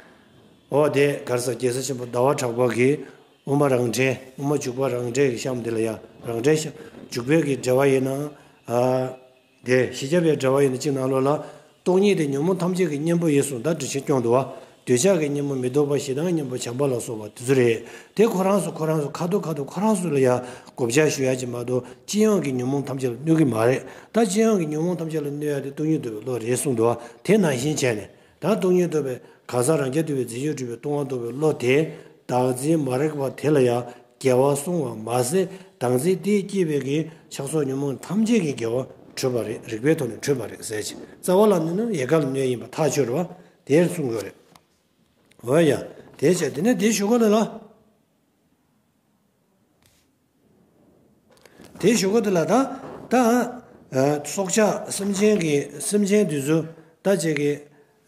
འོ་དེ་ག་རེ་ཟེར། རྒྱལ་སྲས་ཆེན་པོ་ཟླ་བ་གྲགས་པ་གིས་དབུ་མ་རང་འགྲེལ། དབུ་མ་འཇུག་པ་རང་འགྲེལ་གྱི་གཤམ་དེ་ལ་ཡང་། རང་འགྲེལ་གཤམ། འཇུག་པའི་གི་འགྲེལ་པ་ཡིན་ན། ཨ། དེ་བཞི་བརྒྱ་པའི་འགྲེལ་པ་ཡིན་ན་གཅིག་ནང་ལོགས་ལ། སྟོང་ཉིད་དེ་ཉོན་མོངས་ཐམས་ཅད་ཀྱི་གཉེན་པོ་ཡིན་གསུངས། ད་འགྲེལ་བཤད་སྐྱོང་འདུག་བ། འདོད་ཆགས་ཀྱི་གཉེན་པོ། མི་ལྡོག་པ་ཞེ་སྡང་གི་གཉེན་པོ། བྱམས་པ་ལ་སོགས་པ་དེ་ཚོ་རེད། དེ་ཁོ་རང་ཚོ་ཁོ་རང་ཚོ་ཁ་ཐུག་ཁ་ཐུག་ཁོ་རང་ཚོ་ལ་ཡང་བགོ་བཤའ་ཞུ་ཡ་ཅིག་མ་གཏོགས་སྤྱི་ཡོངས་ཀྱི་ཉོན་མོངས་ཐམས་ཅད་ལ་གནོད་ཀྱི་མ་རེད། ད་སྤྱི་ཡོངས་ཀྱི་ཉོན་མོངས་ཐམས་ཅད་ལ་གནོད་ཡ་དེ་སྟོང་ཉིད་རྟོགས་པའི་བློ་རེད་གསུངས་འདུག་བ། དེ་ནང་བཞིན་བྱས་ནས། ད་སྟོང་ཉིད་རྟོགས་པའི། གང་ཟག་རང་རྐྱ་ཐུབ་པའི་རྫས་ཡོད་གྲུབ་པའི་སྟོང་པ་རྟོགས་པའི་བློ་དེས་བདག་འཛིན་མ་རིག་པ་དེ་ལ་ཡང་འགལ་བ་གསུངས་པ་མ་ཟད། བདག་འཛིན་དེས་སྐྱེས་པའི་གི་ཆགས་སོགས་ཉོན་མོངས་ཐམས་ཅད་ཀྱི་འགལ་བ་གྲུབ་པ་རེད། རིགས་པའི་ཐོག་ནས་གྲུབ་པ་རེད་ཟེར་ཅིག་རྩ་བ་ལ་གནོད་ན་ཡལ་ག་ལ་གནོད་ཡིན་པ་ཐག་ཆོད་རེད་བ། དེར་གསུངས་ཡོད་རེད། འོ་ཡ། དེ་བྱས་དེ་ནས་དེའི་གཞུག་གུ་ལ་ལ། དེའི་གཞུག་གུ་དེ་ལ་ད། ད། ཨ། སྲོག་ཆགས་སེམས་ཅན་གྱི་སེམས་ཅན་དེ་ཚོ་ད་ཅིག་གི།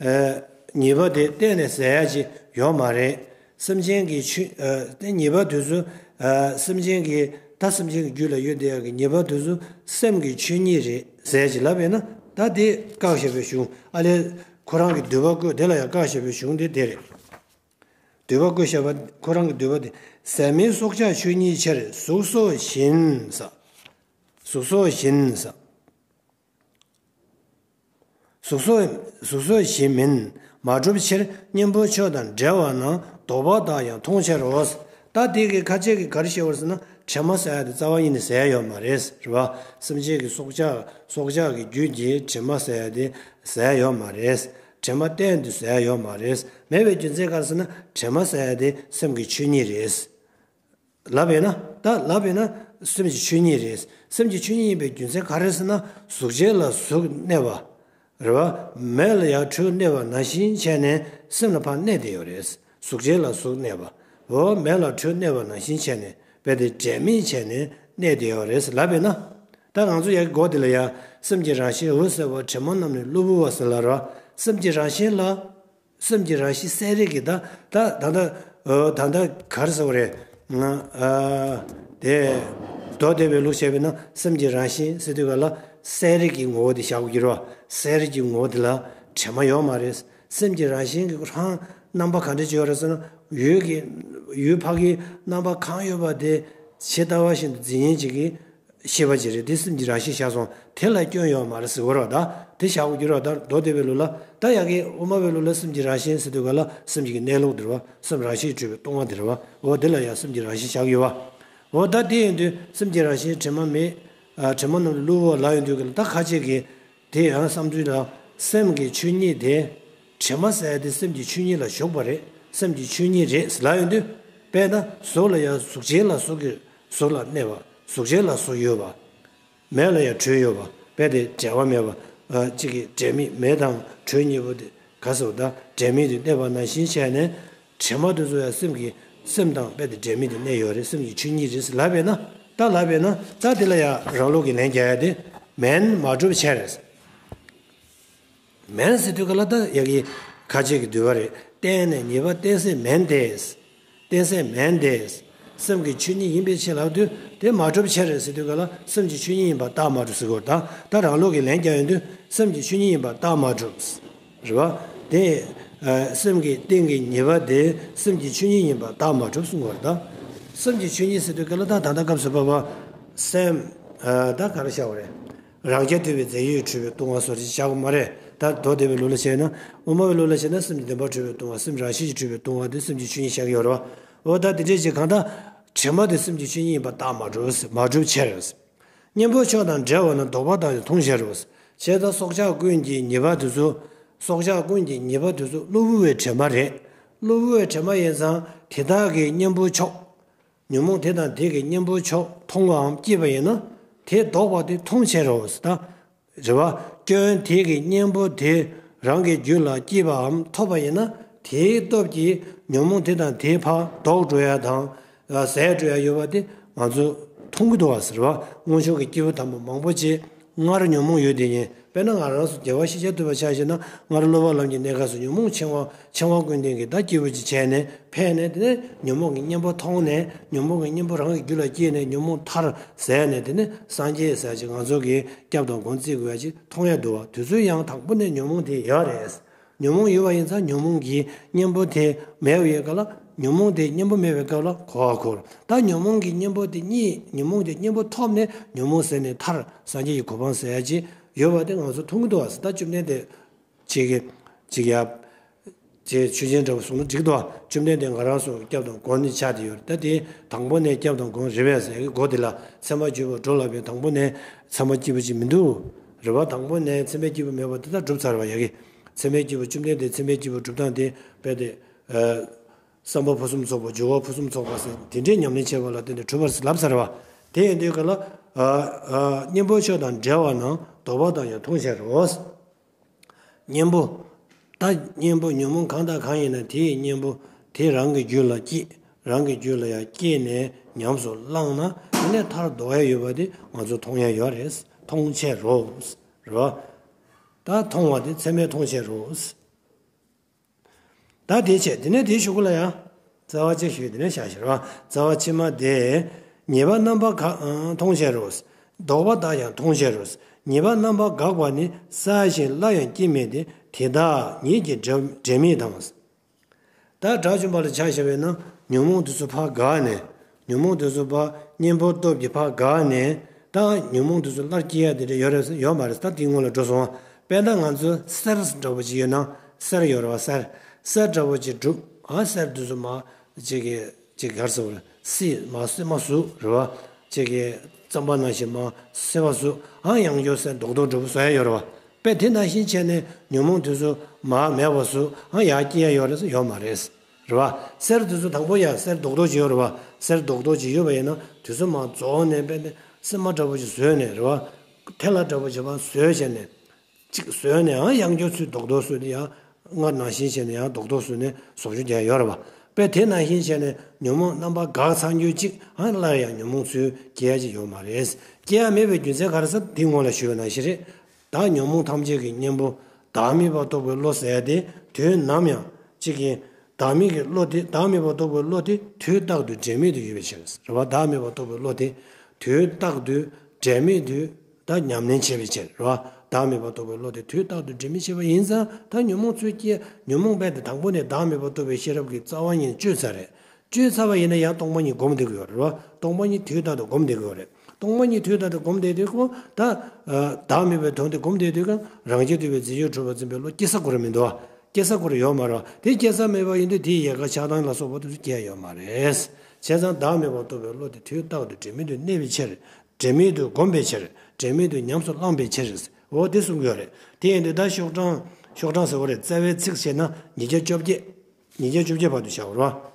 ཨ། ཉེས་པ་དེ་གཏན་ནས་ཟད་ཡ་ཅིག་ཡོད་མ་རེད། སེམས་ཅན་གྱི་ཆོས། ཨ། དེ་ཉེས་པ་དེ་ཚོ། ཨ། སེམས་ཅན་གྱི། ད་སེམས་ཅན་གྱི་རྒྱུད་ལ་ཡོད་བསྡད་ཡ་གི་ཉེས་པ་དེ་ཚོ་སེམས་ཀྱི་ཆོས་ཉིད་རེད་ཟེར་ཅིག་ལབ་པས་ན། ད་དེ་བཀག་བཞག་པའི་གཞུང་། ཨ་ལས། ཁོ་རང་གི་འདོད་པ་བཀོད་དེ་ལ་ཡང་བཀག་བཞག་པའི་གཞུང་དེ་དེ་རེད། འདོད་པ་བཀོད་བཞག་པ། ཁོ་རང་གི་འདོད་པ་དེ། ཟད་མིན་སྲོག་ཆགས་ཆོས་ཉིད་ཕྱིར། གཟུགས་སོགས་བཞིན་ཟ། གཟུགས་སོགས་བཞིན་ཟ། གཟུགས་སོགས། གཟུགས་སོགས་བཞིན་མིན་མ་གྲུབ་ཕྱིར། གཉེན་པོ་ཆོས་དང་བྲལ་བ་ན། ལྡོག་པ་དག་ཀྱང་མཐོང་ཕྱིར་རོ། ད་དེ་གི་ཁ་ཆེ་གི་ག་རེ་བཤད་པ་རེད་ཟེར་ན། དྲི་མ་ཟེར་ཡ་དེ་རྩ་བ་ཉིད་ནས་ཟེར་ཡ་ཡོད་མ་རེད། རེད་བ། སེམས་ཅན་གྱི་སྲོག་ཆགས་སྲོག་ཆགས་ཀྱི་རྒྱུད་ཀྱི་དྲི་མ་ཟེར་ཡ་དེ་ཟེར་ཡ་ཡོད་མ་རེད། དྲི་མ་གཏན་དུ་ཟེར་ཡ་ཡོད་མ་རེད། མེད་པའི་རྒྱུ་མཚན་ག་རེ་ཟེར་ན། དྲི་མ་ཟེར་ཡ་དེ་སེམས་ཀྱི་ཆོས་ཉིད་རེད། ལབ་ཡིན་ན། ད་ལབ་ཡིན་ན། སེམས་ཀྱི་ཆོས་ཉིད་རེད། སེམས་ཀྱི་ཆོས་ཉིད་ཡིན་པའི་རྒྱུ་མཚན་ག་རེ་ཟེར་ན། གཟུགས་ཅན་ལ་གཟུགས་གནས་པ། རེད་བ། མེ་ལ་ཡང་དྲོད་གནས་པ་ནང་བཞིན་བྱས་ནས་སེམས་ལ་ཕར་གནས་བསྡད་ཡོད་རེད། གཟུགས་ཅན་ལ་གཟུགས་གནས་པ། འོ། མེ་ལ་དྲོད་གནས་པ་ནང་བཞིན་བྱས་ནས་རྦད་དེ་འབྲལ་མེད་བྱས་ནས་གནས་བསྡད་ཡོད་རེད་ལབ་ཡིན་ན། ད་ང་ཚོ་ཡ་གི་མགོ་འདི་ལ་ཡ། སེམས་ཀྱི་རང་བཞིན་འོད་གསལ་བ། དྲི་མ་རྣམས་ནི་གློ་བུར་བ་ཟེར་ལབ་ར། སེམས་ཀྱི་རང་བཞིན་ལ། སེམས་ཀྱི་རང་བཞིན་གསལ་རིག་གི་ད་ད་ད་ད་ད་ད་ག་རེ་ཟེར་བ་རེད། ང་ཨ་དེ་མདོ་སྡེ་པའི་ལུགས་བྱས་པས་ན། སེམས་ཀྱི་རང་བཞིན་ཟེར་དུས་ག་ལ་གསལ་རིག་གི་ངོ་བོ་དེ་བཞག་དགོས་ཀྱི་རེད་བ། གསལ་རིག་གི་ངོ་བོ་དེ་ལ་དྲི་མ་ཡོད་མ་རེད། སེམས་ཀྱི་རང་བཞིན་གྱི་རང་རྣམ་པ་ག་འདྲ་ཅིག་ཡོད་རེད་ཟེར་ན། འོད་ཀྱི་འོད་ཕ་གིའི་རྣམ་པ་གང་ཡོད་པ་དེ་ཇི་ལྟ་བ་བཞིན་དུ་འཛིན་ཉན་ཅིག་གི་ཤེས་པ་ཅིག་རེད། དེ་སེམས་ཀྱི་རང་བཞིན་བཞག་སོང་། དེ་ལ་སྐྱོན་ཡོད་མ་རེད་ཟེར་བ་རེད་བ། ད་དེ་བཞག་དགོས་ཀྱི་རེད་བ། ད་མདོ་སྡེ་པའི་ལུགས་ལ། ད་ཡ་གི་དབུ་མ་པའི་ལུགས་ལ་སེམས་ཀྱི་རང་བཞིན་ཟེར་དུས་ག་ལ་སེམས་ཀྱི་གནས་ལུགས་དེ་རེད་བ། སེམས་རང་བཞིན་གྱིས་གྲུབ་པའི་སྟོང་པ་དེ་རེད་བ། འོ་དེ་ལ་ཡ་སེམས་ཀྱི་རང་བཞིན་བཞག་ཡོད་བ། འོ་ད་དེ་ཡིན་དུས་སེམས་ཀྱི་རང་བཞིན་དྲི་མ་མེད། ཨ་དྲི་མ་རྣམས་ལ་གློ་བུར་བ་ལབ་ཡོང་དུས་ག་ལ། ད་ཁ་ཆེ་གི་དེ་ཡང་བསམ་ཚུལ་ལ། སེམས་ཀྱི་ཆོས་ཉིད་དེ། དྲི་མ་ཟེར་ཡ་དེ་སེམས་ཀྱི་ཆོས་ཉིད་ལ་ཞུགས་པ་རེད། སེམས་ཀྱི་ཆོས་ཉིད་རེད་ཟེར་ལབ་ཡོང་དུས། དཔེར་ན་གཟུགས་ལ་ཡང་གཟུགས་ཅན་ལ་གཟུགས་ཀྱི་གཟུགས་ལ་གནས་པ། གཟུགས་ཅན་ལ་གཟུགས་ཡོད་པ། མེ་ལ་ཡང་དྲོད་ཡོད་པ། དཔེ་དེ་འབྲལ་བ་མེད་པ། ཨ་གཅིག་གི་འབྲལ་མེད། མེ་དང་དྲོད་གཉིས་པོ་དེ་ག་ཟེར་བ། ད་འབྲལ་མེད་དུ་གནས་པ་ནང་བཞིན་བྱས་ནས། དྲི་མ་དེ་ཚོ་ཡང་སེམས་ཀྱི་སེམས་དང་དཔེ་དེ་འབྲལ་མེད་དུ་གནས་ཡོད་རེད། སེམས་ཀྱི་ཆོས་ཉིད་རེད་ཟེར་ལབ་པས་ན། ད་ལབ་པས་ན། ད་དེ་ལ་ཡང་རང་ལུགས་ཀྱི་ལན་རྒྱག་ཡ་དེ། མེན་མ་གྲུབ་ཕྱིར། མེན་ཟེར་དུས་ག་ལ་ད་ཡ་གི་ཁ་ཆེ་གི་འདུལ་བ་རེད། གཏན་ནས་ཉེས་པ་གཏན་ཟད་མེན་ཏེ། གཏན་ཟད་མེན་ཏེ། སེམས་ཀྱི་ཆོས་ཉིད་ཡིན་པའི་ཕྱིར་ལབ་དུས། དེ་མ་གྲུབ་ཕྱིར་ཟེར་དུས་ག་ལ། སེམས་ཀྱི་ཆོས་ཉིད་ཡིན་པར་རྟགས་མ་གྲུབ་ཟེར་གོ། ད་ད་རང་ལུགས་ཀྱི་ལན་རྒྱག་ཡོང་དུས། སེམས་ཀྱི་ཆོས་ཉིད་ཡིན་པར་རྟགས་མ་གྲུབ། རེད་བ། དེ་ཨ་སེམས་ཀྱི་སྟེང་གི་ཉེས་པ་དེ་སེམས་ཀྱི་ཆོས་ཉིད་ཡིན་པར་རྟགས་མ་གྲུབ་གསུང་གོ། ད་སེམས་ཀྱི་ཆོས་ཉིད་ཟེར་དུས་ག་ལ། ད་ད་ལྟ་སྐབས་སུ་བབ་པ་སེམས། ཨ་ད་ག་རེ་བྱ་བ་རེད། རང་རྐྱ་ཐུབ་པའི་རྫས་ཡོད་གྲུབ་པའི་ལྟུང་བ་སོགས་ཀྱི་བྱ་བ་མ་རེད། ད་མདོ་སྡེ་པའི་ལུགས་ལ་བྱས་ན། དབུ་མ་པའི་ལུགས་ལ་བྱས་ན། སེམས་ཀྱི་བདེན་པར་གྲུབ་པའི་ལྟུང་བ། སེམས་རང་བཞིན་གྱིས་གྲུབ་པའི་ལྟུང་བ་དེ་སེམས་ཀྱི་ཆོས་ཉིད་བཞག་ཡོད་རེད་བ། འོ་ད་དེ་འདྲས་ཅིག་གང་ལྟར་དྲི་མ་དེ་སེམས་ཀྱི་ཆོས་ཉིད་ཡིན་པར་རྟགས་མ་གྲུབ། མ་གྲུབ་ཕྱིར། གཉེན་པོ་ཕྱོགས་དང་བྲལ་བ་ན། ལྡོག་པ་དག་ཀྱང་མཐོང་ཕྱིར་རོ། ཞེས་ད་སྲོག་ཆགས་ཀུན་གྱི་ཉེས་པ་དེ་ཚོ། སྲོག་ཆགས་ཀུན་གྱི་ཉེས་པ་དེ་ཚོ་གློ་བུར་བའི་དྲི་མ་རེད། གློ་བུར་བའི་དྲི་མ་ཡིན་ཙང་། དེ་དག་གི་གཉེན་པོ་ཕྱོགས། ཉོན་མོངས་དེ་དང་དེ་གི་གཉེན་པོ་ཕྱོགས་མཐོང་བའམ་སྐྱེས་པ་ཡིན་ན། དེ་ལྡོག་པ་དེ་མཐོང་ཕྱིར་རོ། ད་རེད་བ། སྐྱོན་དེ་གི་གཉེན་པོ་དེ་རང་གི་རྒྱུད་ལ་སྐྱེས་པའམ་ཐོབ་པ་ཡིན་ན། དེའི་སྟོབས་ཀྱིས་ཉོན་མོངས་དེ་དང་དེ་ཕར་ལྡོག་འགྲོ་ཡ་དང་། ཟད་འགྲོ་ཡ་ཡོད་པ་དེ་ང་ཚོས་མཐོང་གི་འདུག་བ་ཟེར་བ། སྔོན་བྱུང་གི་སྐྱེས་བུ་དམ་པ་མང་པོ་ཅིག་སྔར་ཉོན་མོངས་ཡོད་དེ་ཡིན། དཔེར་ན་ང་རང་ཚོ་རྒྱལ་བ་ཤཱཀྱ་ཐུབ་པ་ཆ་བཞག་ན། སྔར་སློབ་པ་ལམ་གྱི་གནས་སྐབས་སུ་ཉོན་མོངས་འཆིང་བ་འཆིང་བ་ཀུན་ལྡན་གྱི་ད་སྐྱེས་བུ་ཅིག་བྱས་ནས་ཕེབས་ནས། དེ་ནས་ཉོན་མོངས་ཀྱི་གཉེན་པོ་མཐོང་ནས། ཉོན་མོངས་ཀྱི་གཉེན་པོ་རང་གི་རྒྱུད་ལ་སྐྱེས་ནས། ཉོན་མོངས་མཐར་ཟད་ནས། དེ་ནས་སངས་རྒྱས་ཟེར་ཅིག་ང་ཚོ་གིས་སྐྱབས་དང་མགོན་བརྩི་དགོས་ཡ་ཅིག་མཐོང་ཡ་འདུག་བ། དུས་ཚོད་ཡང་དང་པོ་ནས་ཉོན་མོངས་དེ་ཡོད་རེད། ཉོན་མོངས་ཡོད་པ་ཡིན་ཙང་། ཉོན་མོངས་ཀྱི་གཉེན་པོ་དེ་མེད་པ་ཡོད་སྐབས་ལ། ཉོན་མོངས་དེ་གཉེན་པོ་མེད་པའི་སྐབས་ལ་གོ་བ་འཁོར། ད་ཉོན་མོངས་ཀྱི་གཉེན་པོ་དེ་རྙེད། ཉོན་མོངས་དེ་གཉེན་པོ་ཐོབ་ནས་ཉོན་མོངས་ཟད་ནས་མཐར་སངས་རྒྱས་ཀྱི་གོ་འཕང་ཟེར་ཡ་ཅིག་ཡོད་པ་དེ་ང་ཚོ་མཐོང་གི་འདུག་བ། ད་བཅོམ་ལྡན་འདས་ཅིག་གིས་ཅིག་ཡ་ཅེས་ཆོས་ཅན་འདྲ་བོ་གསུངས་ན་འགྲིག་འདུག་བ། བཅོམ་ལྡན་འདས་ང་རང་ཚོ་སྐྱབས་དང་མགོན་ནི་ཆགས་བསྡད་ཡོད་རེད། ད་དེ་དང་པོ་ནས་སྐྱབས་དང་མགོན་རེད་པས་ཟེར་གི་གོ་དེ་ལ། ཚད་མར་གྱུར་པ་གྲུབ་ལབ་པའི་དང་པོ་ནས་ཚད་མར་སྐྱེས་བུ་ཅིག་མི་འདུག་རེད་བ། དང་པོ་ནས་ཚད་མར་སྐྱེས་བུ་མེད་པ་དེ་ད་གྲུབ་ཚར་བ་ཡ་གི། ཚད་མར་སྐྱེས་བུ་བཅོམ་ལྡན་འདས་ཚད་མར་སྐྱེས་བུ་གྲུབ་སྟངས་དེ་དཔེ་དེ། ཨ་བསམ་པ་ཕུན་སུམ་ཚོགས་པ། སྦྱོར་བ་ཕུན་སུམ་ཚོགས་པ་ཟེར་དེ་འདྲའི་ཉམས་ལེན་བྱས་པ་ལ་བརྟེན་ནས་གྲུབ་པ་ཟེར་ལབ་ཚར་བ། དེ་ཡིན་དུས་ག་ལ། ཨ་ཨ་གཉེན་པོ་ཕྱོགས་དང་བྲལ་བ་ན། ལྡོག་པ་དག་ཀྱང་མཐོང་ཕྱིར་རོ། གཉེན་པོ། ད་གཉེན་པོ་ཉོན་མོངས་གང་དང་གང་ཡིན་ན། དེའི་གཉེན་པོ་དེ་རང་གི་རྒྱུད་ལ་སྐྱེས། རང་གི་རྒྱུད་ལ་ཡང་སྐྱེས་ནས་ཉམས་སུ་བླངས་ན། དེ་ནས་མཐར་ལྡོག་ཡ་ཡོད་པ་དེ་ང་ཚོ་མཐོང་ཡ་ཡོད་རེད། མཐོང་ཕྱིར་རོ། རོ། ད་མཐོང་བ་དེ་ཚད་མས་མཐོང་ཕྱིར་རོ། ད་དེ་བྱས། དེ་ནས་དེའི་གཞུག་གུ་ལ་ཡང་རྩ་བ་གཅིག་ཞུས། དེ་ནས་བཞག་ཤེར་བ། རྩ་བ་ཕྱི་མ་དེ། ཉེས་པ་རྣམ་པ་ག་མཐོང་ཕྱིར་རོ། ལྡོག་པ་དག་ཀྱང་མཐོང་ཕྱིར་རོ། ཉེས་པ་རྣམ་པ་དགག་པ་ནི། གསལ་ཞིང་སླར་ཡང་སྐྱེ་མེད་དེ། དེ་དག་ཉིད་ཀྱིས་འབྲལ་འབྲལ་མེད་དང་། ད་དགྲ་བཅོམ་པ་ལ་ཆ་བཞག་པས་ན། ཉོན་མོངས་དེ་ཚོ་ཕར་འགགས་ནས། ཉོན་མོངས་དེ་ཚོ་ཕར་གཉེན་པོའི་སྟོབས་ཀྱིས་ཕར་འགགས་ནས། ད་ཉོན་མོངས་དེ་ཚོ་སླར་སྐྱེ་ཡ་དེ་འདྲ་ཡོད་རེད། ཡོད་མ་རེད། ད་དེའི་སྔོན་ལ་འགྲོ་སོང་བ། དཔེར་ན་ང་ཚོ་གསེར་འདྲ་པོ་ཅིག་ཡོད་ན། གསེར་ཡོད་རེད་བ། གསེར། གསེར་འདྲ་པོ་ཅིག་གྲུབ། ཨ་གསེར་དེ་ཚོ་མ་ཅིག་གི་ཅིག་གར་སོང་རེད། སྲིད་མ་སྲིད་མ་བཟོ་རེད་བ། ཅིག་གི་རྩམ་པ་ནང་བཞིན་མ་སྲིད་མ་བཟོ། ཨ་ཡང་སྐྱར་གསེར་རྡོག་རྡོག་འདྲ་པོ་བཟོ་ཡ་ཡོད་རེད་བ། དཔེ་དེ་ནང་བཞིན་བྱས་ནས་ཉོན་མོངས་དེ་ཚོ་མ་མེད་པ་བཟོ། ཨ་ཡར་སྐྱེ་ཡ་ཡོད་རེད་ཟེར་ཡོད་མ་རེད། རེད་བ། གསེར་དེ་ཚོ་དང་པོ་ཡ་གསེར་རྡོག་རྡོག་ཅིག་ཡོད་རེད་བ། གསེར་རྡོག་རྡོག་ཅིག་ཡོད་པ་ཡིན་ན་དེ་ཚོ་མ་རྫོགས་ནས་དཔེ་ནས་སྲིད་མ་འདྲ་པོ་ཅིག་བཟོས་ནས་རེད་བ། ཐལ་བ་འདྲ་པོ་ཅིག་མ་བཟོས་བྱས་ནས། གཅིག་བཟོས་ནས་ཡང་ཡང་སྐྱར་ཚུར་རྡོག་རྡོག་བཟོས་ཏེ་ཡང་སྔར་ནང་བཞིན་བྱས་ནས་ཡང་རྡོག་རྡོག་བཟོས་ནས་བཟོ་བཅོས་རྒྱག་ཡོད་རེད་བ། དཔེ་དེ་ནང་བཞིན་བྱས་ནས་ཉོན་མོངས་རྣམ་པ་འགག་ཚར་ཡོད་ཅིག་ཨ་སླར་ཡང་ཉོན་མོངས་ཚུར་སྐྱེ་ཡ་ཅིག་ཡོད་མ་རེད། སྐྱེ་ཡ་མེད་པའི་རྒྱུ་མཚན་ག་རེ་ཟེར་འདི་སྔོན་ལ་ཞུས་པ་ནང་བཞིན་རེད། ད་ཉོན་མོངས་ཐམས་ཅད་ཀྱི་གཉེན་པོ་བདག་མེད་པ་རྟོགས་པའི་བློ་ཟེར་ཡ་དེ་དུས་ནམ་ཡང་གཅིག་གིས་བདག་མེད་ཀྱི་བློ་དེ་བདག་མེད་པ་རྟོགས་པའི་བློ་དེ་དུས་རྟག་ཏུ་འབྲལ་མེད་དུ་ཡོད་པའི་ཕྱིར་རེད་བ། བདག་མེད་པ་རྟོགས་པའི་བློ་དེ་དུས་རྟག་ཏུ་འབྲལ་མེད་དུ། ད་ཉམས་ལེན་བྱེད་པའི་ཕྱིར་རོ། བདག་མེད་པ་རྟོགས་པའི་བློ་དེ་དུས་རྟག་ཏུ་འབྲལ་མི་བྱེད་པ་ཡིན་ཙང་ད་ཉོན་མོངས་ཚུར་སྐྱེ། ཉོན་མོངས་པས་དེ་དང་པོ་ནས་བདག་མེད་པ་རྟོགས་པའི་ཤེས་རབ་ཀྱི་རྩ་བ་ཉིད་གཅོད་ཚར་རེད། གཅོད་ཚར་བ་ཡིན་ན་ཡང་སྟོང་པ་ཉིད་སྒོམ་བསྡད་ཀྱི་ཡོད་རེད་རོ། སྟོང་པ་ཉིད་དུས་རྟག་ཏུ་སྒོམ་བསྡད་ཀྱི་ཡོད་རེད། སྟོང་པ་ཉིད་དུས་རྟག་ཏུ་སྒོམ་བསྡད་དུས་ཁོ་ད་བདག་མེད་པའི་དོན་དེ་སྒོམ་བསྡད་དུས་ཀྱང་རང་རྐྱ་ཐུབ་པའི་རྫས་ཡོད་གྲུབ་པ་འཛིན་པའི་བློ་སྐྱེ་ས་ཁོ་རང་མི་འདུག་སྐྱེ་ས་ཁོ་རང་ཡོད་མ་རེད། དེ་སྐྱེ་ས་མེད་པ་ཡིན་དུས་དེའི་ཡལ་ག་ཆགས་སྡང་ལ་སོགས་པ་དེ་ཚོ་སྐྱེ་ཡ་ཡོད་མ་རེད། བྱས་ཙང་བདག་མེད་པ་རྟོགས་པའི་བློ་དེ་དུས་རྟག་ཏུ་འབྲལ་མེད་དུ་གནས་པའི་ཕྱིར། འབྲལ་མེད་དུ་བསྒོམ་པའི་ཕྱིར། འབྲལ་མེད་དུ་ཉམས་སུ་བླང་པའི་ཕྱིར། འོ་དེ་གསུང་གི་ཡོད་རེད། དེ་ཡིན་དུས་ད་ཤོག་གྲངས་ཤོག་གྲངས་ཟེར་བ་རེད། རྩ་བའི་ཚིག་བྱས་ན་ཉིས་བརྒྱ་བཅོ་བརྒྱད། ཉིས་བརྒྱ་བཅོ་བརྒྱད་བར་དུ་བྱ་བ་རེད་